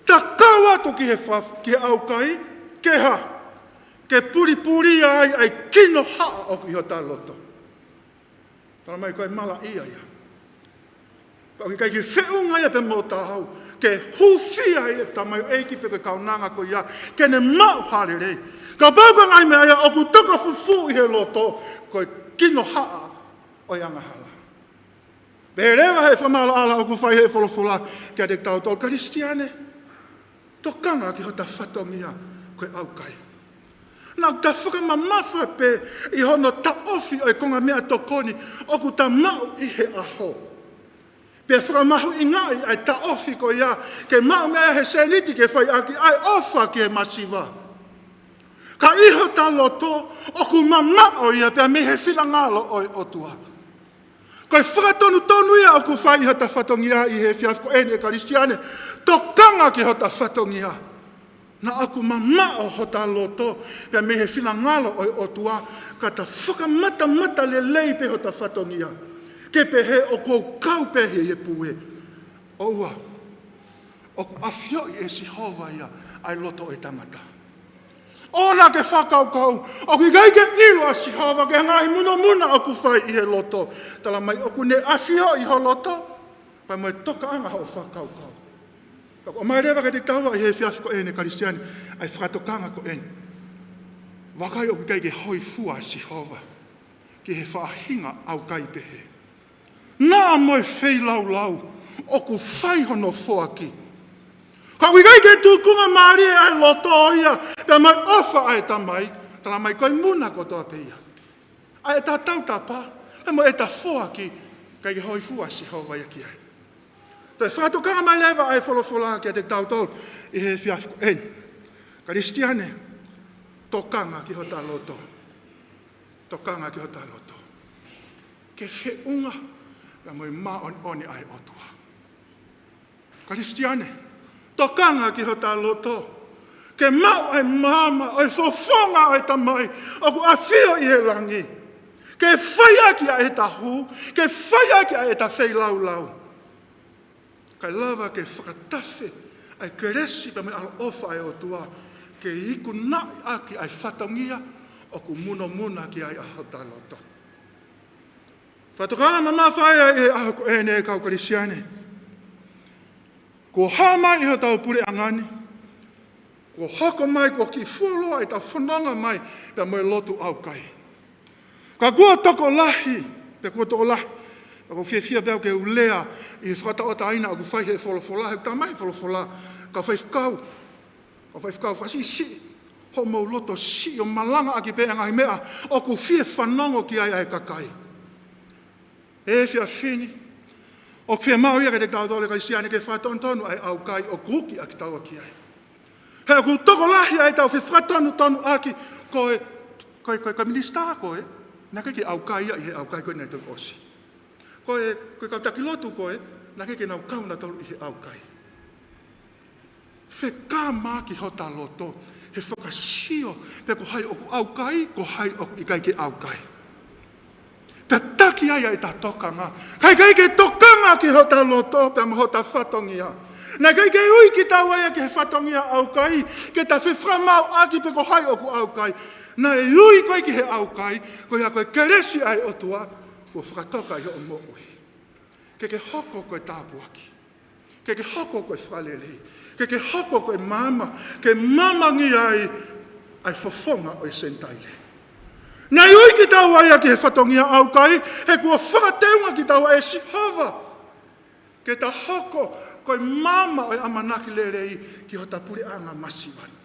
Ta kau atu ki he fa-, ki he ʻaukai, ke hā, ke pulipulia ai ʻa e kino haʻa ʻoku ʻi hota loto. Talamai ko e malaʻia ia. Ka ʻoku ʻikai ke feʻunga ia pea mo tautolu ke hūfia ai e tamaioʻeiki pe ko e kaunanga ko ia ke ne maʻu ha lelei. Kapau ko e ngaahi meʻa ia ʻoku toko fufū ʻi he loto, ko e kino haʻa ʻo e angahala. Pea leva he fakamaʻalaʻala ʻoku fai he folofola kiate kitautolu Kalisitiane. Tokanga ki hota fatongia ko e ʻaukai. Naʻa ta fakamamafa pē ʻi hono taʻofi ʻo e konga meʻatokoni ʻoku ta maʻu ʻi he ʻaho. Pea fakamahuʻingaʻi ʻa e taʻofi ko ia, ke maʻu mei ai he sēniti ke fai ʻaki ʻa e ʻofa ki he masiva. Ka ʻi hota loto, ʻoku mamaʻo ia pea mei he finangalo ʻo e ʻOtua. Ko e fakatonutonu ia ʻoku fai ʻi hota fatongia ʻi he efiafi ko eni, ʻe Kalisitiane, tokanga ki hota fatongia. Naʻa ʻoku mamaʻo hota loto pea mei he finangalo ʻo e ʻOtua, ka ta fakamatamata lelei pē hota fatongia, ke pehē ʻoku ou kau pē ʻi he pue. ʻOua, ʻoku ʻafioʻi ʻe Sihova ia ʻa e loto ʻo e tangata. ʻOua naʻa ke fakakaukau ʻoku ʻikai ke ʻilo ʻa Sihova ki he ngaahi munomuna ʻoku fai ʻi he loto. Tala mai ʻoku ne ʻafioʻi ho loto, pea mo e tokaʻanga hoʻo fakakaukau. Ka ʻoku ʻomai leva kiate kitaua ʻi he efiafi ko eni, ʻe Kalisitiane, ʻa e fakatokanga ko eni. Vakai, ʻoku ʻikai ke hōifua ʻa Sihova ki he faʻahinga ʻaukai pehē. Naʻa mo e feilaulau ʻoku fai hono foaki. Ka ʻoku ʻikai ke tukunga mālie ʻa e loto ia pea mo e ʻofa ʻa e Tamai, tala mai ko e muna kotoa pē ia ʻa ʻeta tautapa pea mo ʻeta foaki, ʻikai ke hōifua ʻa Sihova ia ki ai. Toe fakatokanga mai leva ʻa e folofola kiate kitautolu ʻi he efiafi ko eni. Kalisitiane, tokanga ki hota loto. Tokanga ki hota loto ke feʻunga pea mo e māʻoniʻoni ʻa e ʻOtua. Kalisitiane, tokanga ki hota loto ke maʻu ʻa e maama ʻo e fofonga ʻo e Tamai ʻoku ʻafio ʻi he langi, ke fai ʻaki ʻa ʻeta hū, ke fai ʻaki ʻa ʻeta feilaulau, kae lava ke fakatafe ʻa e kelesi pea mo e ʻaloʻofa ʻa e ʻOtua, ke ikunaʻi ʻaki ʻa e fatongia ʻoku munomuna ki ai ʻa hota loto. Fakatokanga mamafa ia ʻi he ʻaho ko eni, ʻe kau Kalisitiane. Kuo hā mai ʻi hotau puleʻanga ni, kuo hoko mai, kuo kiʻi fuoloa ʻetau fononga mai pea mo e lotu ʻaukai. Ka kuo tokolahi, pea kuo tokolahi, pea ʻoku ou fiefia pē au ke u lea ʻi he fakatauʻatāina ʻoku fai he folofola, he ʻoku talamai he folofola, kau faifekau, kau faifekau, fakasiʻisiʻi hoʻomou loto siʻi ʻo malangaʻaki pē ʻa e ngaahi meʻa ʻoku fie fanongo ki ai ʻa e kakai. ʻE efiafi ni, ʻoku fiemaʻu ia kiate kitautolu ʻe Kalisitiane ke fakatonutonu ʻa e ʻaukai ʻoku uki ʻa kitaua ki ai. He ʻoku tokolahi ʻa ʻetau fefakatonutonu ʻaki, ko e, ko e, ko e, ko e minisitā ko ē, naʻe ʻikai ke ʻaukai ia ʻi he ʻaukai ko ē naʻe toki ʻosi. Ko e, ko e kau taki lotu ko ē, naʻe ʻikai ke nau kau nautolu ʻi he ʻaukai. Fekamaʻaki hota loto he fakasio pe ko hai ʻoku ʻaukai, ko hai ʻoku ʻikai ke ʻaukai. Tataki ai ʻa ʻeta tokanga. Ka ʻikai ke tokanga ki hota loto pea mo hota fatongia. Naʻe ʻikai ke ui kitaua ia ki he fatongia ʻaukai, ke ta fefakamaʻuʻaki pe ko hai ʻoku ʻaukai. Naʻe ui koe ki he ʻaukai, ko ia ko e kelesi ʻa e ʻOtua kuo fakatoka ʻi hoʻo moʻui. Ke ke hoko ko e tāpuaki. Ke ke hoko ko e fakalelei. Ke ke hoko ko e maama, ke mamangia ai ʻa e fofonga ʻo e Senitaile. Naʻe ui kitaua ia ki he fatongia ʻaukai, he kuo fakateunga kitaua ʻe Sihova ke ta hoko ko e maama ʻo e ʻamanaki lelei ki hota puleʻanga masiva ni.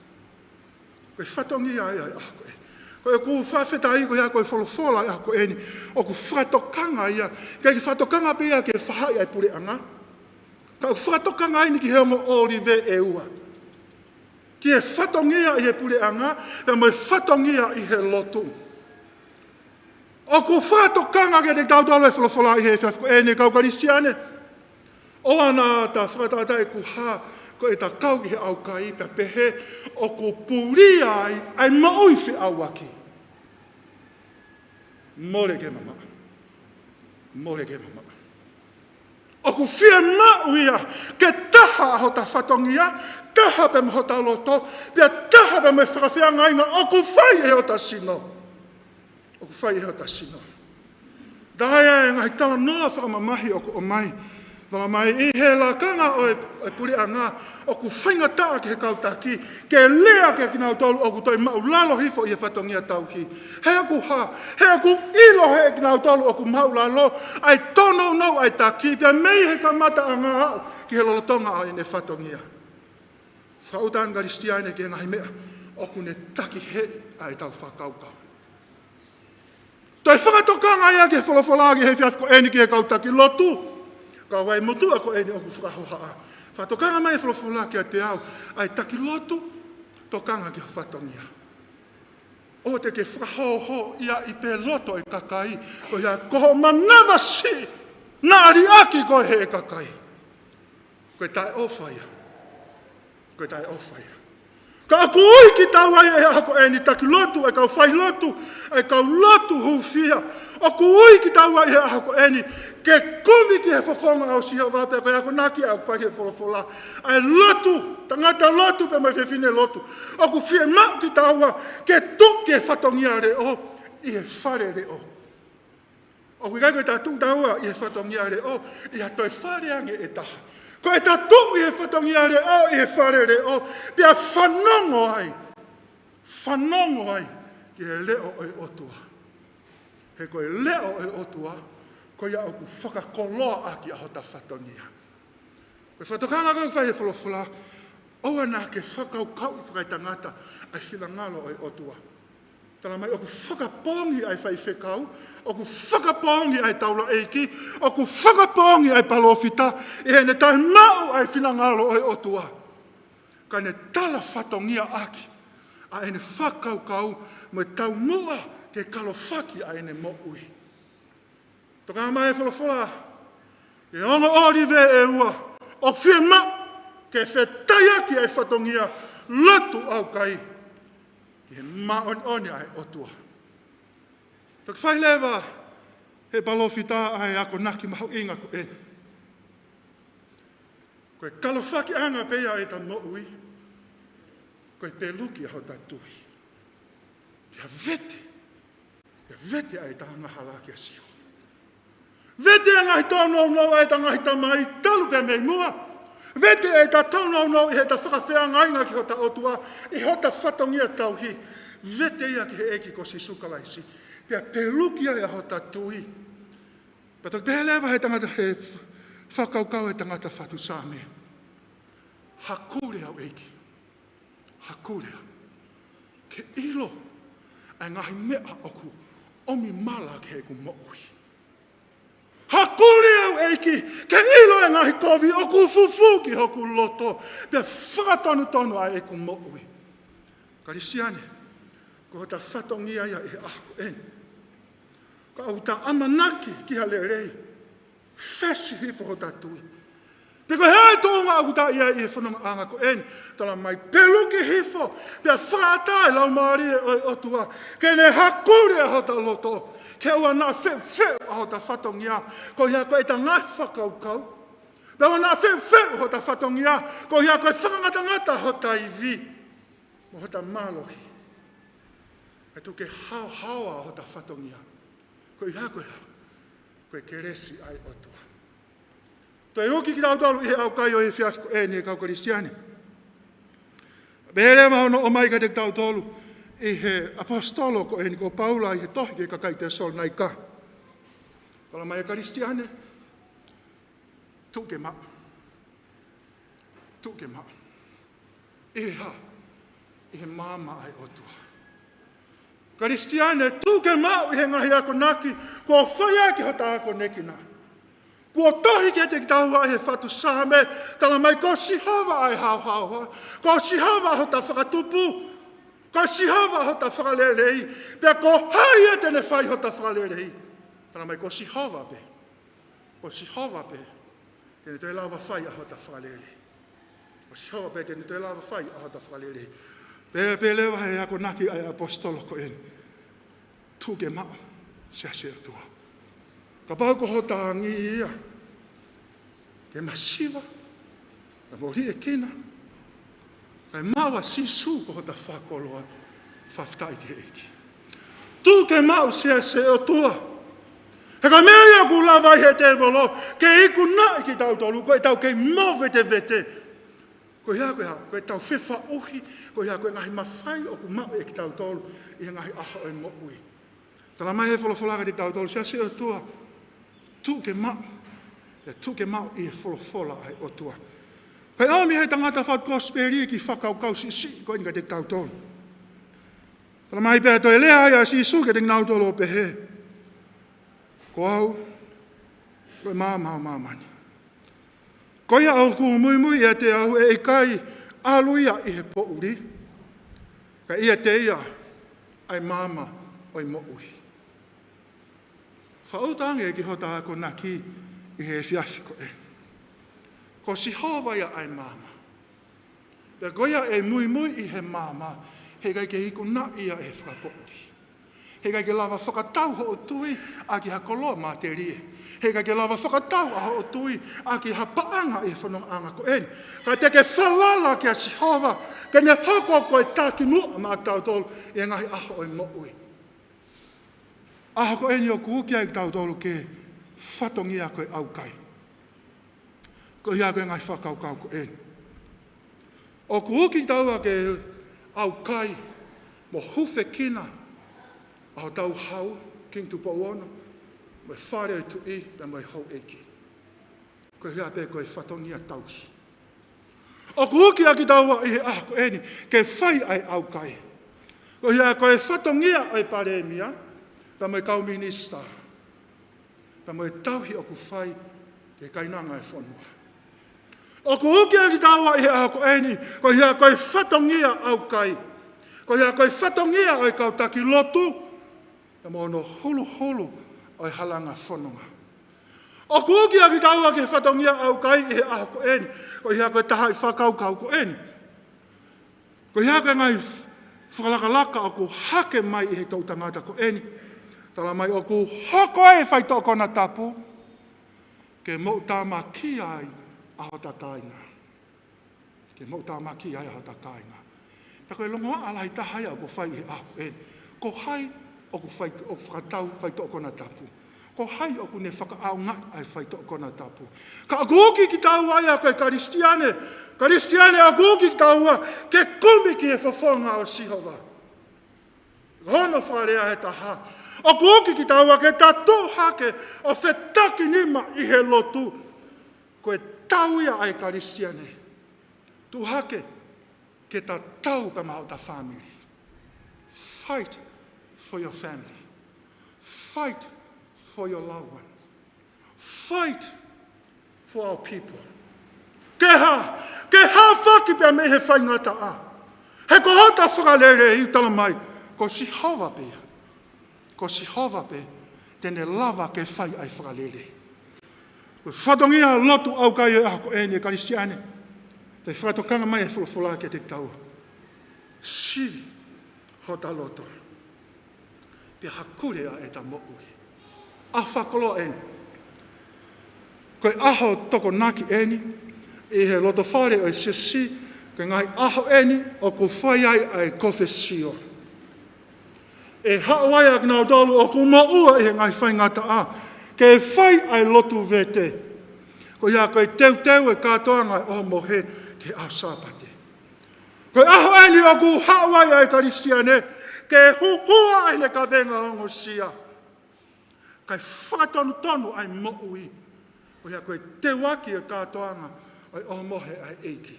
Ko e fatongia ia ʻi he ʻaho ko ē. Ko ʻeku fakafetaʻi ko ia ko e folofola ʻi he ʻaho ko eni ʻoku fakatokanga ia, ʻikai ke fakatokanga pē ia ki he faʻahi ʻa e puleʻanga, ka ʻoku fakatokanga eni ki he ongo ʻōlive ʻe ua. Ki he fatongia ʻi he puleʻanga, pea mo e fatongia ʻi he lotu. ʻOku fakatokanga kiate kitautolu e folofola ʻi he efiafi ko eni, kau Kalisitiane. ʻOua naʻa ta fakatātā ʻoku hā ko ʻeta kau ʻi he ʻaukai pea pehē ʻoku pulia ai ʻa e moʻui feʻauaki. Mole ke mamaʻo. Mole ke mamaʻo. ʻOku fiemaʻu ia ke taha hota fatongia, taha pea mo hota loto, pea taha pea mo e fakafeangainga ʻoku fai ʻe hota sino. ʻOku fai ʻe hota sino. Taha ia e ngaahi talanoa fakamamahi ʻoku ʻomai. Fakamamahi ʻi he lakanga ʻo e, e puleʻanga, ʻoku faingataʻa ki he kau taki ke lea kiate kinautolu ʻoku toe māʻulalo hifo ʻi he fatongia tauhi. He ʻoku hā, he ʻoku ʻilo ʻe kinautolu ʻoku māʻulalo ʻa e tōnounou ʻa e taki, pea mei he kamataʻanga aʻu ki he lolotonga ʻo ʻene fatongia. Fakaʻuta ange Kalisitiane ki he ngaahi meʻa ʻoku ne takiheʻi ʻa ʻetau fakakaukau. Toe fakatokanga ia ki he folofola ʻi he efiafi ko eni ki he kau taki lotu. Ka ʻoku ʻi ai e motuʻa ko eni ʻoku fakahohaʻa. Fakatokanga mai e folofola kiate au, ʻa e taki lotu, tokanga ki ho fatongia. ʻOua te ke fakahōhōʻia ʻi he loto ʻo e kakai, ko ia ko ho manavasiʻi naʻa liʻaki koe ʻe he kakai. Ko e taʻeʻofa ia. Ko e taʻeʻofa ia. Ka ʻoku ui kitaua ʻi he ʻaho ko eni, taki lotu, ʻa e kau failotu, ʻa e kau lotu hūfia. ʻOku ui kitaua ʻi he ʻaho ko eni ke kumi ki he fofonga ʻo Sihova, pea ko e akonaki ʻoku fai he folofola. ʻA e lotu, tangata lotu pea mo e fefine lotu. ʻOku fiemaʻu kitaua ke tuʻu ki he fatongia leʻo ʻi he fale leʻo. ʻOku ʻikai ko ʻeta tuʻu taua ʻi he fatongia leʻo ʻi ha toe fale ange ʻe taha. Ko ʻeta tuʻu ʻi he fatongia leʻo ʻi he fale leʻo, pea fanongo ai. Fanongo ai ki he leʻo ʻo e ʻOtua. He ko e leʻo ʻo e ʻOtua, ko ia ʻoku fakakoloa ʻaki ʻa hota fatongia. Ko e fakatokanga ko ē ʻoku fai he folofola, ʻoua naʻa ke fakakaukauʻi fakaetangata ʻa e finangalo ʻo e ʻOtua. Tala mai ʻoku fakapoongi ʻa e faifekau, ʻoku fakapoongi ʻa e taulaʻeiki, ʻoku fakapoongi ʻa e palōfita, ʻi heʻene taʻemaʻu ʻa e finangalo ʻo e ʻOtua. Ka ne tala fatongia ʻaki ʻa ʻene fakakaukau mo e taumuʻa ke kalofaki ʻa ʻene moʻui. Tokanga mai e folofola, ʻe ongo ʻōlive ʻe ua, ʻoku fiemaʻu ke fetaiaki ʻa e fatongia, lotu ʻaukai ki he māʻoniʻoni ʻa e ʻOtua. Toki fai leva he palōfita ʻa e akonaki mahuʻinga ko eni. Ko e kalofakiʻanga pē ia ʻeta moʻui, ko e peluki ʻa hota tui. Pea vete, pea vete ʻa ʻeta angahala kia Sihova. Vete ʻa e ngaahi tōnounou ʻa ʻeta ngaahi tamai talu pea mei muʻa. Vete ʻa ʻeta tōnounou ʻi heʻeta fakafeangainga ki hota ʻOtua, ʻi hota fatongia tauhi. Vete ia ki he ʻEiki ko Sīsū Kalaisi. Pea peluki ai ʻa hota tui. Pea toki pehē leva he tangata, he fakakaukau ʻa e tangata fatu Saame. Haku leva au ʻEiki. Haku leva au ke ʻilo ʻa e ngaahi meʻa ʻoku ʻomi mala ki heʻeku moʻui. Haku leva au ʻEiki ke ʻilo ʻa e ngaahi kovi ʻoku fufū ki hoku loto, pea fakatonutonu ʻa ʻeku moʻui. Kalisitiane, ko hota fatongia ia ʻi he ʻaho ko eni. Ka ʻoku ta ʻamanaki ki ha lelei, fesi hifo hota tui. Pe ko e hā e tuʻunga ʻoku ta ʻi ai ʻi he fonongaʻanga ko eni, tala mai peluki hifo, pea fakaʻatā e Laumālie ʻo e ʻOtua ke ne haku leva ʻa hota loto, ke ʻoua naʻa feʻufeʻu ʻa hota fatongia, ko ia ko ʻeta ngaahi fakakaukau. Pea ʻoua naʻa feʻufeʻu hota fatongia, ko ia ko e fakangatangata hota ivi mo hota mālohi. ʻE tuku ke haohaoa hota fatongia. Ko e hā, ko e hā? Ko e kelesi ʻa e ʻOtua. Toe uki kitautolu ʻi he ʻaukai ʻo e efiafi ko eni, kau Kalisitiane. Pea leva hono ʻomai kiate kitautolu ʻe he ʻaposetolo ko eni ko Paula ʻi he tohi ki he kakai Tesalonaika. Tala mai ʻe Kalisitiane, tuʻu ke maʻu. Tuʻu ke maʻu. ʻI he hā? ʻI he maama ʻa e ʻOtua. Kalisitiane, tuʻu ke maʻu ʻi he ngaahi akonaki kuo fai ʻaki hota akonekina. Kuo tohi kiate kitaua ʻe he fatu Saame, tala mai ko Sihova ʻa e haohaoa, ko Sihova hota fakatupu, ko Sihova hota fakalelei, pea ko hai ia te ne fai hota fakalelei? Tala mai ko Sihova pē. Ko Sihova pē te ne toe lava fai ʻa hota fakalelei. Ko Sihova pē te ne toe lava fai ʻa hota fakalelei. Pea pehē leva he akonaki ʻa e ʻaposetolo ko eni, tuʻu ke maʻu, Siasi ʻo e ʻOtua. Kapau ko hota angi ia ke masiva, ka mo liʻekina, kae maʻu ʻa Sīsū ko hota fakakoloa, fakafetaʻi ki he ʻEiki. Tuʻu ke maʻu, Siasi ʻo e ʻOtua. He ko e meʻa ia ʻoku lava ai he tēvolo ke ikunaʻi kitautolu, ko ʻetau kei movetevete. Ko e hā, ko e hā? Ko ʻetau fefaʻuhi, ko e hā? Ko e ngaahi mafai ʻoku maʻu ʻe kitautolu ʻi he ngaahi ʻaho ʻo e moʻui. Tala mai he folofola kiate kitautolu, Siasi ʻo e ʻOtua, tuʻu ke maʻu, pea tuʻu ke maʻu ʻi he folofola ʻa e ʻOtua. Pea ʻomi he tangata fatu kosipeli e kiʻi fakakaukau siʻisiʻi ko eni kiate kitautolu. Tala mai pea toe lea ai ʻa Sīsū kiate kinautolu ʻo pehē, ko au, ko e maama ʻo māmani. Ko ia ʻoku muimui ʻiate au ʻe ʻikai ʻalu ia ʻi he poʻuli, ka ʻiate ia ʻa e maama ʻo e moʻui. Fakaʻuta ange ki hota akonaki ʻi he efiafi ko ē. Ko Sihova ia ʻa e maama. Pea ko ia ʻe muimui ʻi he maama, heʻikai ke ikunaʻi ia ʻe he fakapoʻuli. Heʻikai ke lava fakatau hoʻo tui ʻaki ha koloa matelie. Heʻikai ke lava fakatau ʻa hoʻo tui ʻaki ha paʻanga ʻi he fonongaʻanga ko eni. Ka te ke falala kia Sihova, ke ne hoko ko e taki muʻa maʻatautolu ʻi he ngaahi ʻaho ʻo e moʻui. ʻAho ko eni ʻoku uki ai kitautolu ki he fatongia ko e ʻaukai. Ko ia ko e ngaahi fakakaukau ko eni. ʻOku uki kitaua ke ʻaukai mo hūfekina ʻa hotau hau, Kingi Tupou Ono, mo e fale ʻo e tuʻi, pea mo e houʻeiki. Ko ia pē ko e fatongia tauhi. ʻOku uki ʻa kitaua ʻi he ʻaho ko eni ke fai ʻa e ʻaukai. Ko ia ko e fatongia ʻo e palēmia, pea mo e kau minisitā, pea mo e tauhi ʻoku fai ki he kainanga ʻo e fonua. ʻOku uki ʻa kitaua ʻi he ʻaho ko eni, ko ia ko e fatongia ʻaukai. Ko ia ko e fatongia ʻo e kau taki lotu, pea mo hono huluhulu ʻo e halanga fononga. ʻOku uki ʻa kitaua ki he fatongia ʻaukai ʻi he ʻaho ko eni, ko ia ko e taha ʻi he fakakaukau ko eni. Ko ia ko e ngaahi fakalakalaka ʻoku hake mai ʻi he toʻutangata ko eni. Tala mai ʻoku hoko ai e faitoʻo konatapu ke moʻutāmaki ai ʻa hota kāinga. Ke moʻutāmaki ai ʻa hota kāinga. Pea ko e longoaʻa lahi taha ia ʻoku fai ʻi he ʻaho ko eni. Ko hai ʻoku fai, ʻoku fakatau faitoʻo konatapu? Ko hai ʻoku ne fakaʻaongaʻi ʻa e faitoʻo konatapu? Ka ʻoku uki kitaua ia ko e Kalisitiane. Kalisitiane, ʻoku uki kitaua ke kumi ki he fofonga ʻo Sihova. Hono fakalea ʻe taha, ʻoku uki kitaua ke ta tuʻu hake ʻo fetakinima ʻi he lotu. Ko e tau ia ʻa e Kalisitiane. Tuʻu hake ke ta tau pē maʻa hota fāmili. Fight for your family. Fight for your loved one. Fight for our people. Ke hā, ke hāfaki pē mei he faingataʻa. He ko hota fakalelei, tala mai, ko Sihova pē ia. Ko Sihova pē te ne lava ke fai ʻa e fakalelei. Ko e fatongia lotu ʻaukai ʻo e ʻaho ko eni, ʻe Kalisitiane, te fakatokanga mai e folofola kiate kitaua. Sivi hota loto, pea hakule ʻa ʻeta moʻui. ʻAho fakakoloa eni. Ko e ʻaho Tokonaki eni ʻi he lotofale ʻo e siasi, ko e ngaahi ʻaho eni ʻoku fai ai ʻa e kofesio. ʻE haʻu ai ʻa kinautolu ʻoku moʻua ʻi he ngaahi faingataʻa ke fai ʻa e lotu vete. Ko ia ko e teuteu e kātoanga ʻo e ʻohomohe ki he ʻaho Sāpate. Ko e ʻaho eni ʻoku haʻu ai ʻa e Kalisitiane ke huhua ʻa ʻene kavenga ongosia, kae fakatonutonu ʻa e moʻui. Ko ia ko e teuaki e kātoanga ʻo e ʻohomohe ʻa e ʻEiki.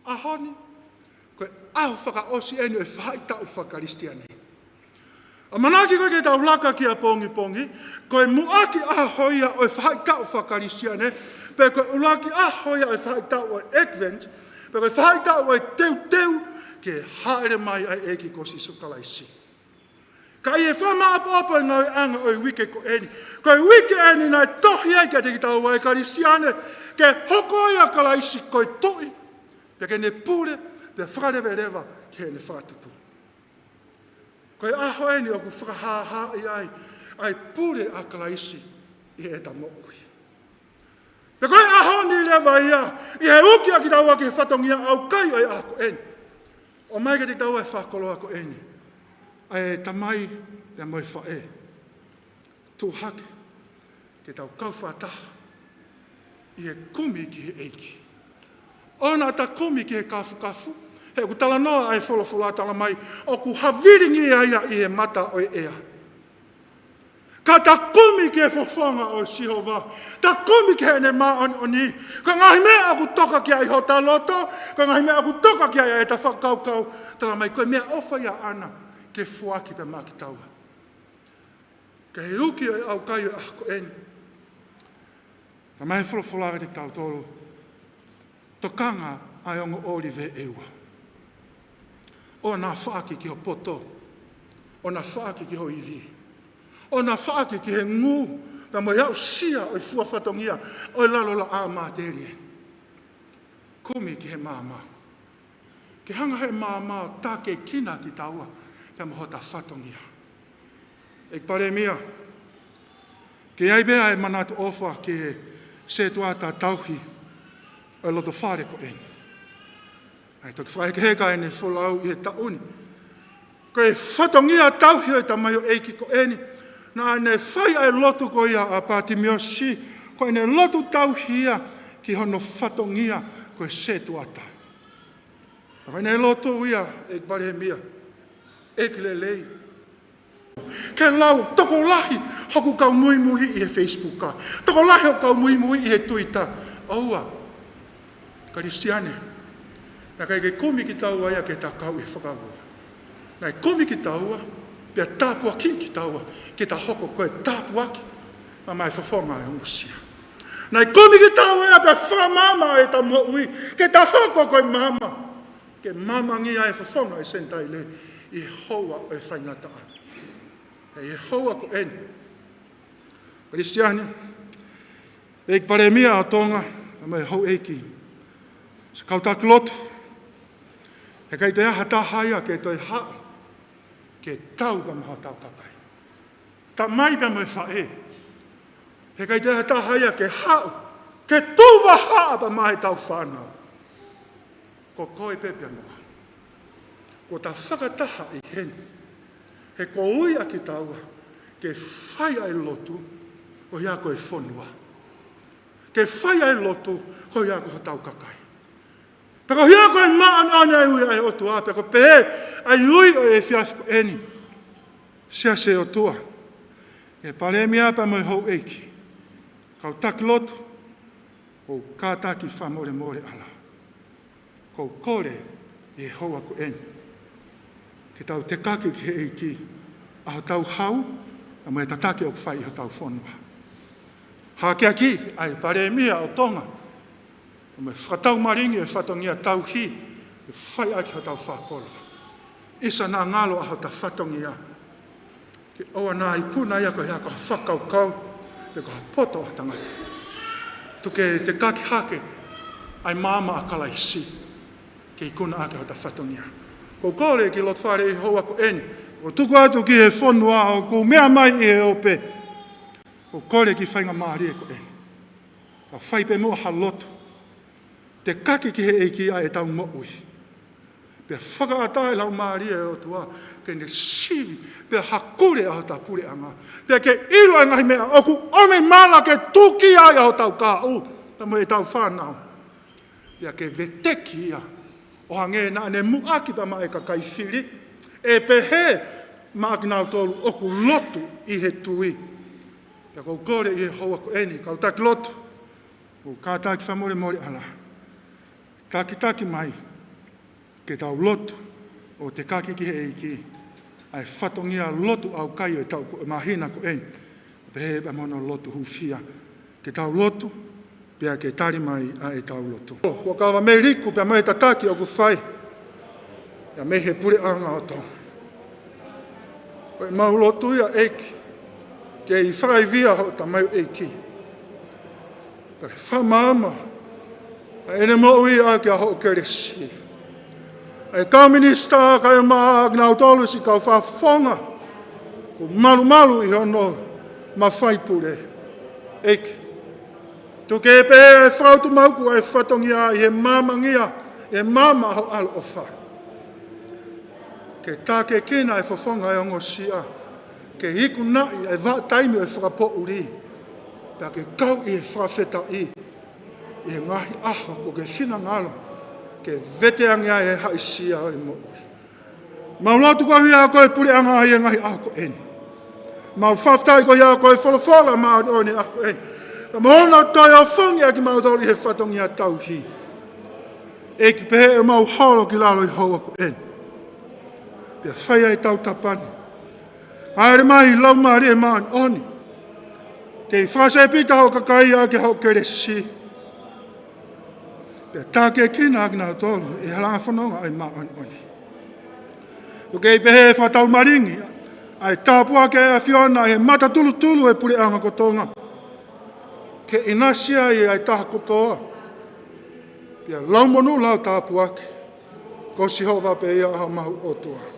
ʻAho ni, ko e ʻaho fakaʻosi eni ʻo e faʻahitaʻu faka-Kalisitiane. ʻAmanaki ko e ke tau laka ki ʻapongipongi, ko e muʻaki ʻaho ia ʻo e faʻahitaʻu faka-Kalisitiane, pe ko e ʻuluaki ʻaho ia ʻo e faʻahitaʻu ʻo e Advent, pe ko e faʻahitaʻu ʻo e teuteu ki he hāʻele mai ʻa e ʻEiki ko Sīsū Kalaisi. Ka ʻi he fakamāʻopoʻopo e ngāueʻanga ʻo e uike ko eni, ko e uike eni naʻe tohi ai kiate kitaua ʻe Kalisitiane ke hoko ai ʻa Kalaisi ko e tuʻi, pea ke ne pule, pea fakaleveleva ki heʻene fakatupu. Ko e ʻaho eni ʻoku fakahāhāʻi ai ʻa e pule ʻa Kalaisi ʻi heʻeta moʻui. Pea ko e ʻaho ni leva ia, ʻi he uki ʻa kitaua ki he fatongia ʻaukai ʻo e ʻaho ko eni, ʻomai kiate kitaua e fakakoloa ko eni. ʻA e tamai pea mo e faʻē, tuʻu hake ke tau kau fakataha ʻi he kumi ki he ʻEiki. ʻOua naʻa ta kumi ki he kafukafu, he ʻoku talanoa ʻa e folofola, tala mai ʻoku havilingia ia ʻi he mata ʻo e ʻea. Ka ta kumi ki he fofonga ʻo Sihova, ta kumi ki heʻene māʻoniʻoni, ko e ngaahi meʻa ʻoku toka ki ai hota loto, ko e ngaahi meʻa ʻoku toka ki ai ʻeta fakakaukau, tala mai ko e meʻaʻofa ia ʻaʻana ke foaki pē maʻa kitaua. Ka ʻi he uki ʻo e ʻaukai ʻo e ʻaho ko eni, Ka mai folofola kiate kitautolu, tokanga ʻa e ongo ʻōlive ʻe ua. ʻOua naʻa faʻaki ki ho poto, ʻoua naʻa faʻaki ki ho ivi, ʻoua naʻa faʻaki ki he ngū, ka mo e aʻusia ʻo e fua fatongia ʻo e lalo laʻā matelie. Kumi ki he maama. Ke hanga he maama ʻo tākiekina kitaua pea mo hota fatongia. ʻEiki Palēmia, ke ʻi ai pē ʻa e manatu ʻofa ki he sētuata tauhi ʻo e loto fale ko eni. ʻA e toki fakahekeheka ʻene folau ʻi he taʻu ni. Ko e fatongia tauhi ʻo e tamaioʻeiki ko eni, naʻa ne fai ʻa e lotu ko ia ʻa Pātimiosi, ko ʻene lotu tauhi ia ki hono fatongia ko e sētuata. Ko ʻene lotu ia, ʻEiki Palēmia, ʻEiki lelei. Ke lau, tokolahi hoku kau muimui ʻi he Facebook, ka tokolahi hoku kau muimui ʻi he Twitter. ʻOua. Kalisitiane, naʻe ʻikai ke kumi kitaua ia ke ta kau ʻi he fakaua. Naʻe kumi kitaua, pea tāpuakiʻi kitaua, ke ta hoko ko e tāpuaki, maʻa e fofonga ʻo e ongosia. Naʻe kumi kitaua ia pea fakamaama ʻeta moʻui, ke ta hoko ko e maama, ke maamangia e fofonga ʻo e Senitaile ʻi he houa ʻo e faingataʻa. ʻI he houa ko eni, Kalisitiane, ʻEiki Palēmia ʻo Tonga, pea mo e houʻeiki, siʻi kau taki lotu, he ʻikai toe ʻi ai ha taha ia ke toe haʻu ke tau pea mo hotau kakai. Tamai pea mo e faʻē, he ʻikai toe ʻi ai ha taha ia ke haʻu ke tuʻu vahaʻa pea mo ʻetau fānau. Ko koe pē pea mo au. Kuo ta fakataha ʻi heni. He kuo ui ʻa kitaua ke fai ʻa e lotu ko ia ko e fonua. Ke fai ʻa e lotu ko ia ko hotau kakai. Pea ko ia ko e māʻoniʻoni ʻa e ui ʻa e ʻOtua, pea ko e pehē ʻa e ui ʻo e efiafi ko eni. Siasi ʻo e ʻOtua, ʻEiki Palēmia pea mo e houʻeiki, kau taki lotu, ʻoku ou kātaki fakamolemole ʻalā. ʻOku ou kole ʻi he houa ko eni, ke tau tekaki ki he ʻEiki ʻa hotau hau, pea mo e tataki ʻoku fai ʻi hotau fonua. Hakeakiʻi ʻa e Palēmia ʻo Tonga, pea mo e fakataumalingi e fatongia tauhi, ke fai ʻaki hotau fakakoloa. ʻIsa naʻa ngalo ʻa hota fatongia, ke ʻoua naʻa ikuna ia ko e hā, ko ha fakakaukau, pe ko ha poto ʻa ha tangata. Tuku ke tekaki hake ʻa e maama ʻa Kalaisi ke ikuna ʻaki hota fatongia. ʻOku ou kole ki loto fale ʻi he houa ko eni, ʻo tuku atu ki he fonua ʻoku meʻa mai ʻi he ope. ʻOku ou kole ki he faingamālie ko eni, ka fai pē muʻa ha lotu, tekaki ki he ʻEiki ʻa ʻetau moʻui. Pea fakaʻatā e Laumālie ʻo e ʻOtua ke ne sivi, pea hakule ʻa hota puleʻanga. Pea ke ʻilo e ngaahi meʻa ʻoku ʻomi mai ke tuki ai ʻa hotau kahaʻu, pea mo ʻetau fānau. Pea ke veteki ia, ʻo hangē naʻa ne muʻaki pea maʻa e kakai fili, ʻe pehē maʻa kinautolu ʻoku lotu ʻi he tui. Pea ʻoku ou kole ʻi he houa ko eni, kau taki lotu, ʻoku ou kātaki fakamolemole ʻalā. Takitaki mai ke tau lotu ʻo tekaki ki he ʻEiki ʻa e fatongia lotu ʻaukai ʻo e taʻu ko, māhina ko eni. Pehē pea mo hono lotu hūfia. Ke tau lotu, pea ke tali mai ʻa ʻetau lotu. Kuo kava mei he liku pea mo e tataki ʻoku fai ia mei he puleʻanga ʻo Tonga. Ko ʻemau lotu ia ʻEiki, ke ʻi fakaivia hoʻo tamaioʻeiki. Pea ke fakamaama ʻa ʻene moʻui ʻaki ʻa hoʻo kelesi. ʻA e kau minisitā kae ʻumaʻā kinautolu siʻi kau fakafofonga kuo malumalu ʻi hono mafai pule. ʻEiki, tuku ke pehē ʻa e fakautumaʻuku ʻa e fatongia ʻi he maamangia, ʻi he maama ʻa ho ʻaloʻofa. Ke tākiekina e fofonga ʻo e ongosia, ke ikunaʻi e vahaʻa taimi ʻo e fakapoʻuli, pea ke kau ʻi he fakafetaʻi ʻi he ngaahi ʻaho kuo ke finangalo ke veteange ai e haʻisia ʻo e moʻui. Mau lotu koeʻuhi ko e puleʻanga ʻi he ngaahi ʻaho ko eni. Mau fakafetaʻi koeʻuhi ko e folofola māʻoniʻoni ʻaho ko eni, pea mo hono toe ʻofongi ʻa kimautolu ʻi he fatongia tauhi. ʻEiki, pehē ʻemau holo ki lalo ʻi he houa ko eni, pea fai ai ʻetau tapa ni. Hāʻele mai Laumālie Māʻoniʻoni Kei fakasēpita hoʻo kakai ʻaki hoʻo kelesi, pea tākiekina ʻa kinautolu ʻi he halanga fononga ʻo e māʻoniʻoni. ʻOku kei pehē fakataumalingi ʻa e tāpuaki ʻa e ʻAfiona ʻi he mata tulutulu ʻo e puleʻanga ko Tonga, ke ʻinasi ai ʻa e taha kotoa, pea lau monū, lau tāpuaki, ko Sihova pē ia homau ʻOtua.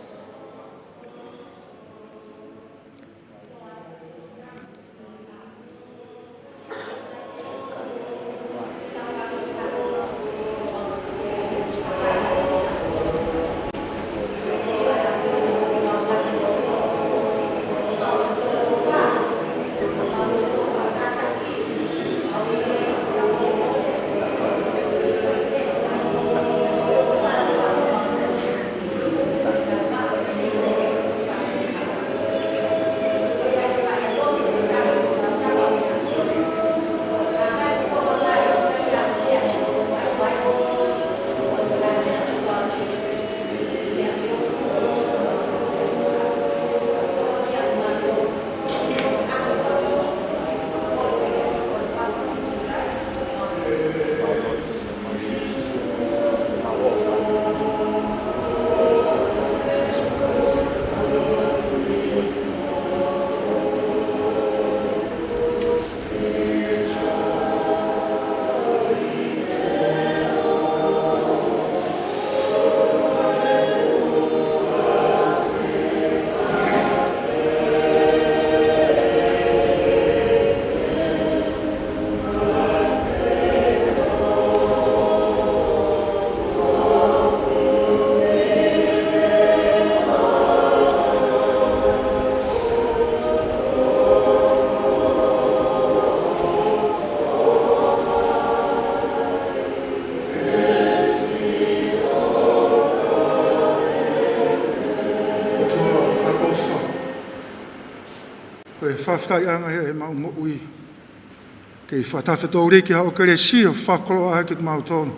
ʻOtua ʻofa, ko e fakafetaʻiʻanga ia ʻemau moʻui, kei fakatafetoliki hoʻo kelesi ʻo fakakoloa ʻaki kimautolu,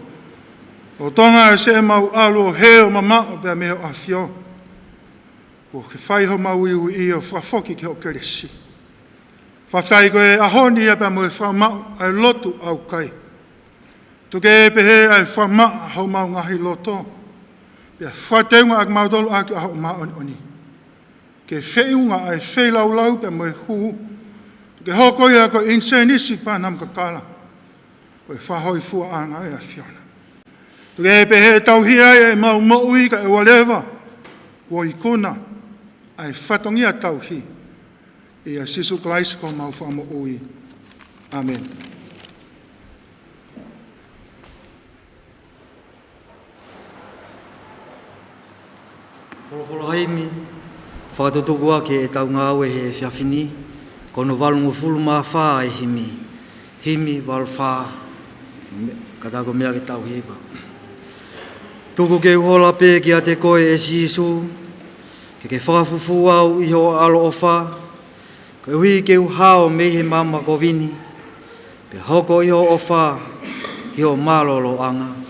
lolotonga ʻa e seʻe mau ʻalu ʻo hē ʻo mamaʻo pea mei ho ʻAfio. Kuo ke fai homau uiuiʻi ʻo fakafoki ki hoʻo kelesi. Fakafetaʻi ko e ʻaho ni ia pea mo e fakamaʻu ʻa e lotu ʻaukai. Tuku ke pehē ʻa e fakamaʻa homau ngaahi loto, pea fakateunga ʻa kimautolu ʻaki ʻa hoʻo māʻoniʻoni, ke feʻunga ʻa e feilaulau pea mo e hū. Tuku ke hoko ia ko e ʻinisēnisi pea mo e kakala, ko e fakahōifuaʻanga ʻo e ʻAfiona. Tuku ke pehē ʻe tauhi ai ʻemau moʻui kae ʻoua leva kuo ikuna ʻa e fatongia tauhi. ʻIa Sīsū Kalaisi ko homau Fakamoʻui. ʻĀmeni. Folofola himi, fakatutuku ʻaki ʻetau ngāue he efiafi ni, ko hono valungofulu mā fā ʻa e himi, himi valu fā, me-, kātaki ʻo meʻa ke tau hiva. Tuku ke u hola pē kiate koe ʻe Sīsū, ke ke fakafufū au ʻi hoʻo ʻaloʻofa, koeʻuhi ke u hao mei he maama kovi ni, pea hoko ʻi hoʻo ʻofa ki hoʻo mālōlōʻanga.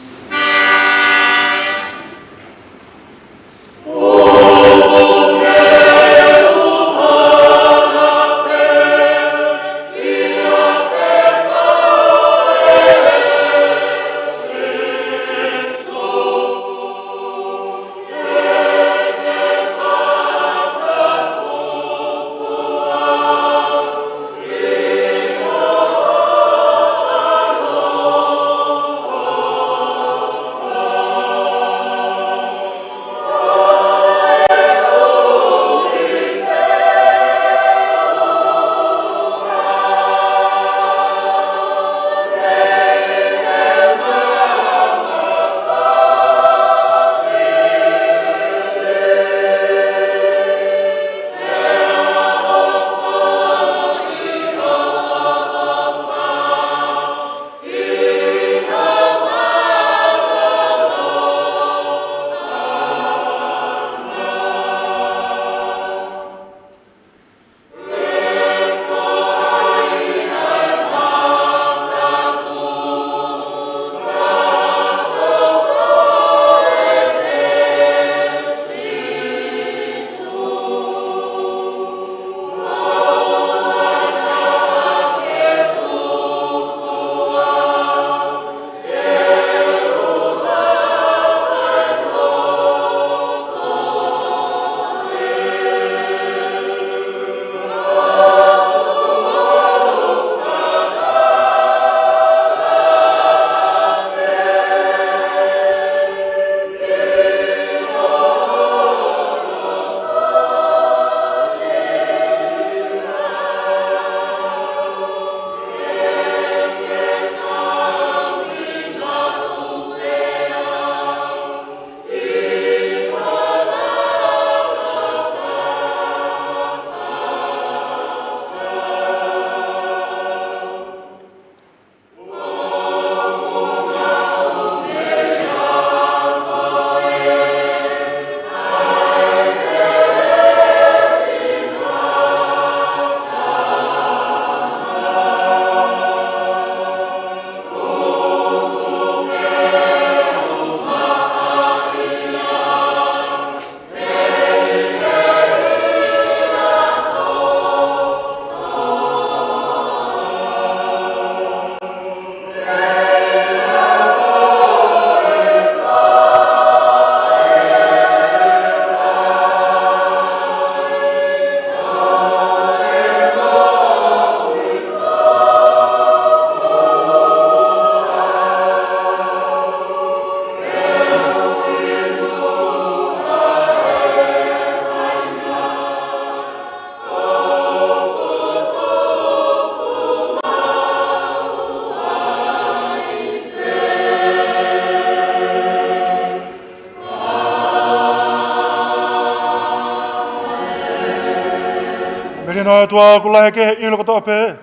Tino atu ʻa ʻoku lahi ʻa e ʻilo kotoa pē.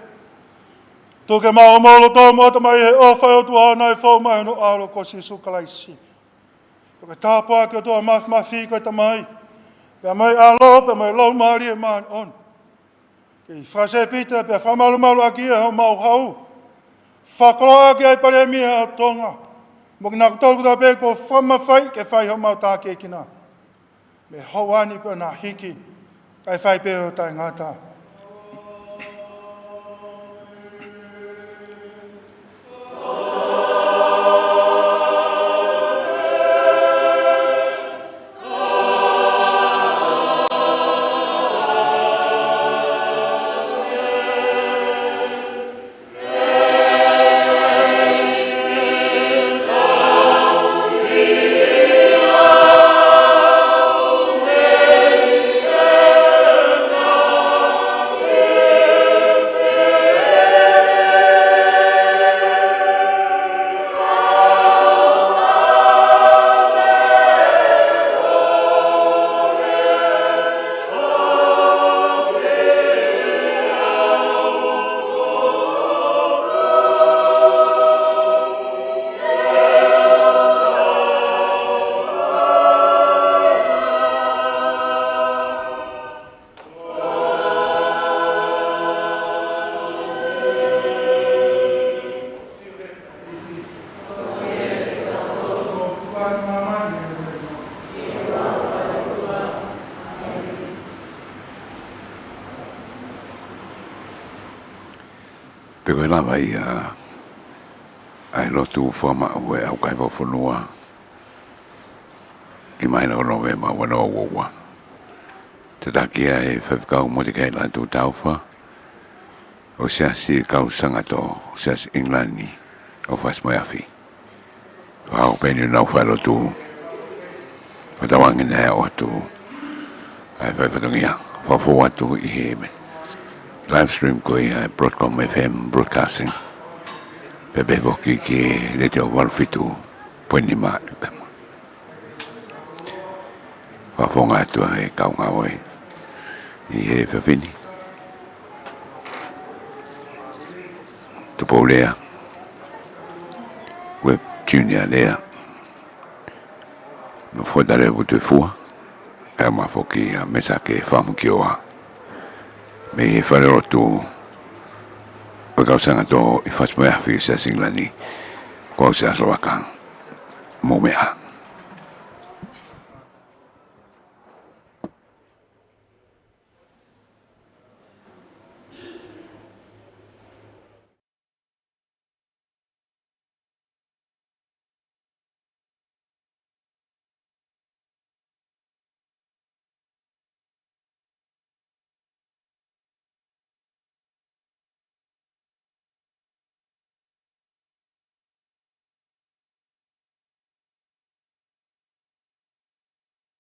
Tuku ke mau ʻomou loto mo ʻatamai ʻi he ʻofa ʻa e ʻOtua naʻe fou mai hono ʻAlo ko Sīsū Kalaisi. Tuku ke tāpuakiʻi ʻe he ʻOtua Māfimafi ko e Tamai, pea mo e ʻAlo, pea mo e Laumālie Māʻoniʻoni. Ke fakasēpita pea fakamalumalu ʻaki ʻa homau hau. Fakakoloa ʻaki ʻa e Palēmia ʻo Tonga, mo kinautolu kotoa pē kuo fakamafaiʻi ke fai homau tākiekina. Mei he ʻaho ni pea naʻa hiki, kae fai pē ʻo taʻengata. Pea ko e lava ia ʻa e lotu fakamaʻu ʻa e ʻaukai fakafonua ʻi he māhina ko Nōvema ua noa ua ua. Tataki ʻe he Faifekau Mōtekaʻi Lātūtaufa ʻo e Siasi Kau Sangato, Siasi ʻIngilani ʻo Fasi mo e Afi. Fakapeni ʻenau fai lotu. Fakatauange naʻe ʻoatu ʻa e fai fatongia. Fakafou atu ʻi he live stream ko ia ʻa e Broadcom F M Broadcasting. Pea pehē foki ki he Letiō valu fitu poini nima F M. Fakafofonga atu ʻa e kau ngāue ʻi he efiafi ni. Tupou Lea, Webb Junior Lea, mo Fodale Vutuifua, kae ʻumaʻā foki ʻa Mesake Famukioa. Mei he fale lotu ʻo e Kau Sangato ʻi Fasi mo e Afi, Siasi ʻIngilani, ko au Siaosi Lavaka. Mou meʻa ā.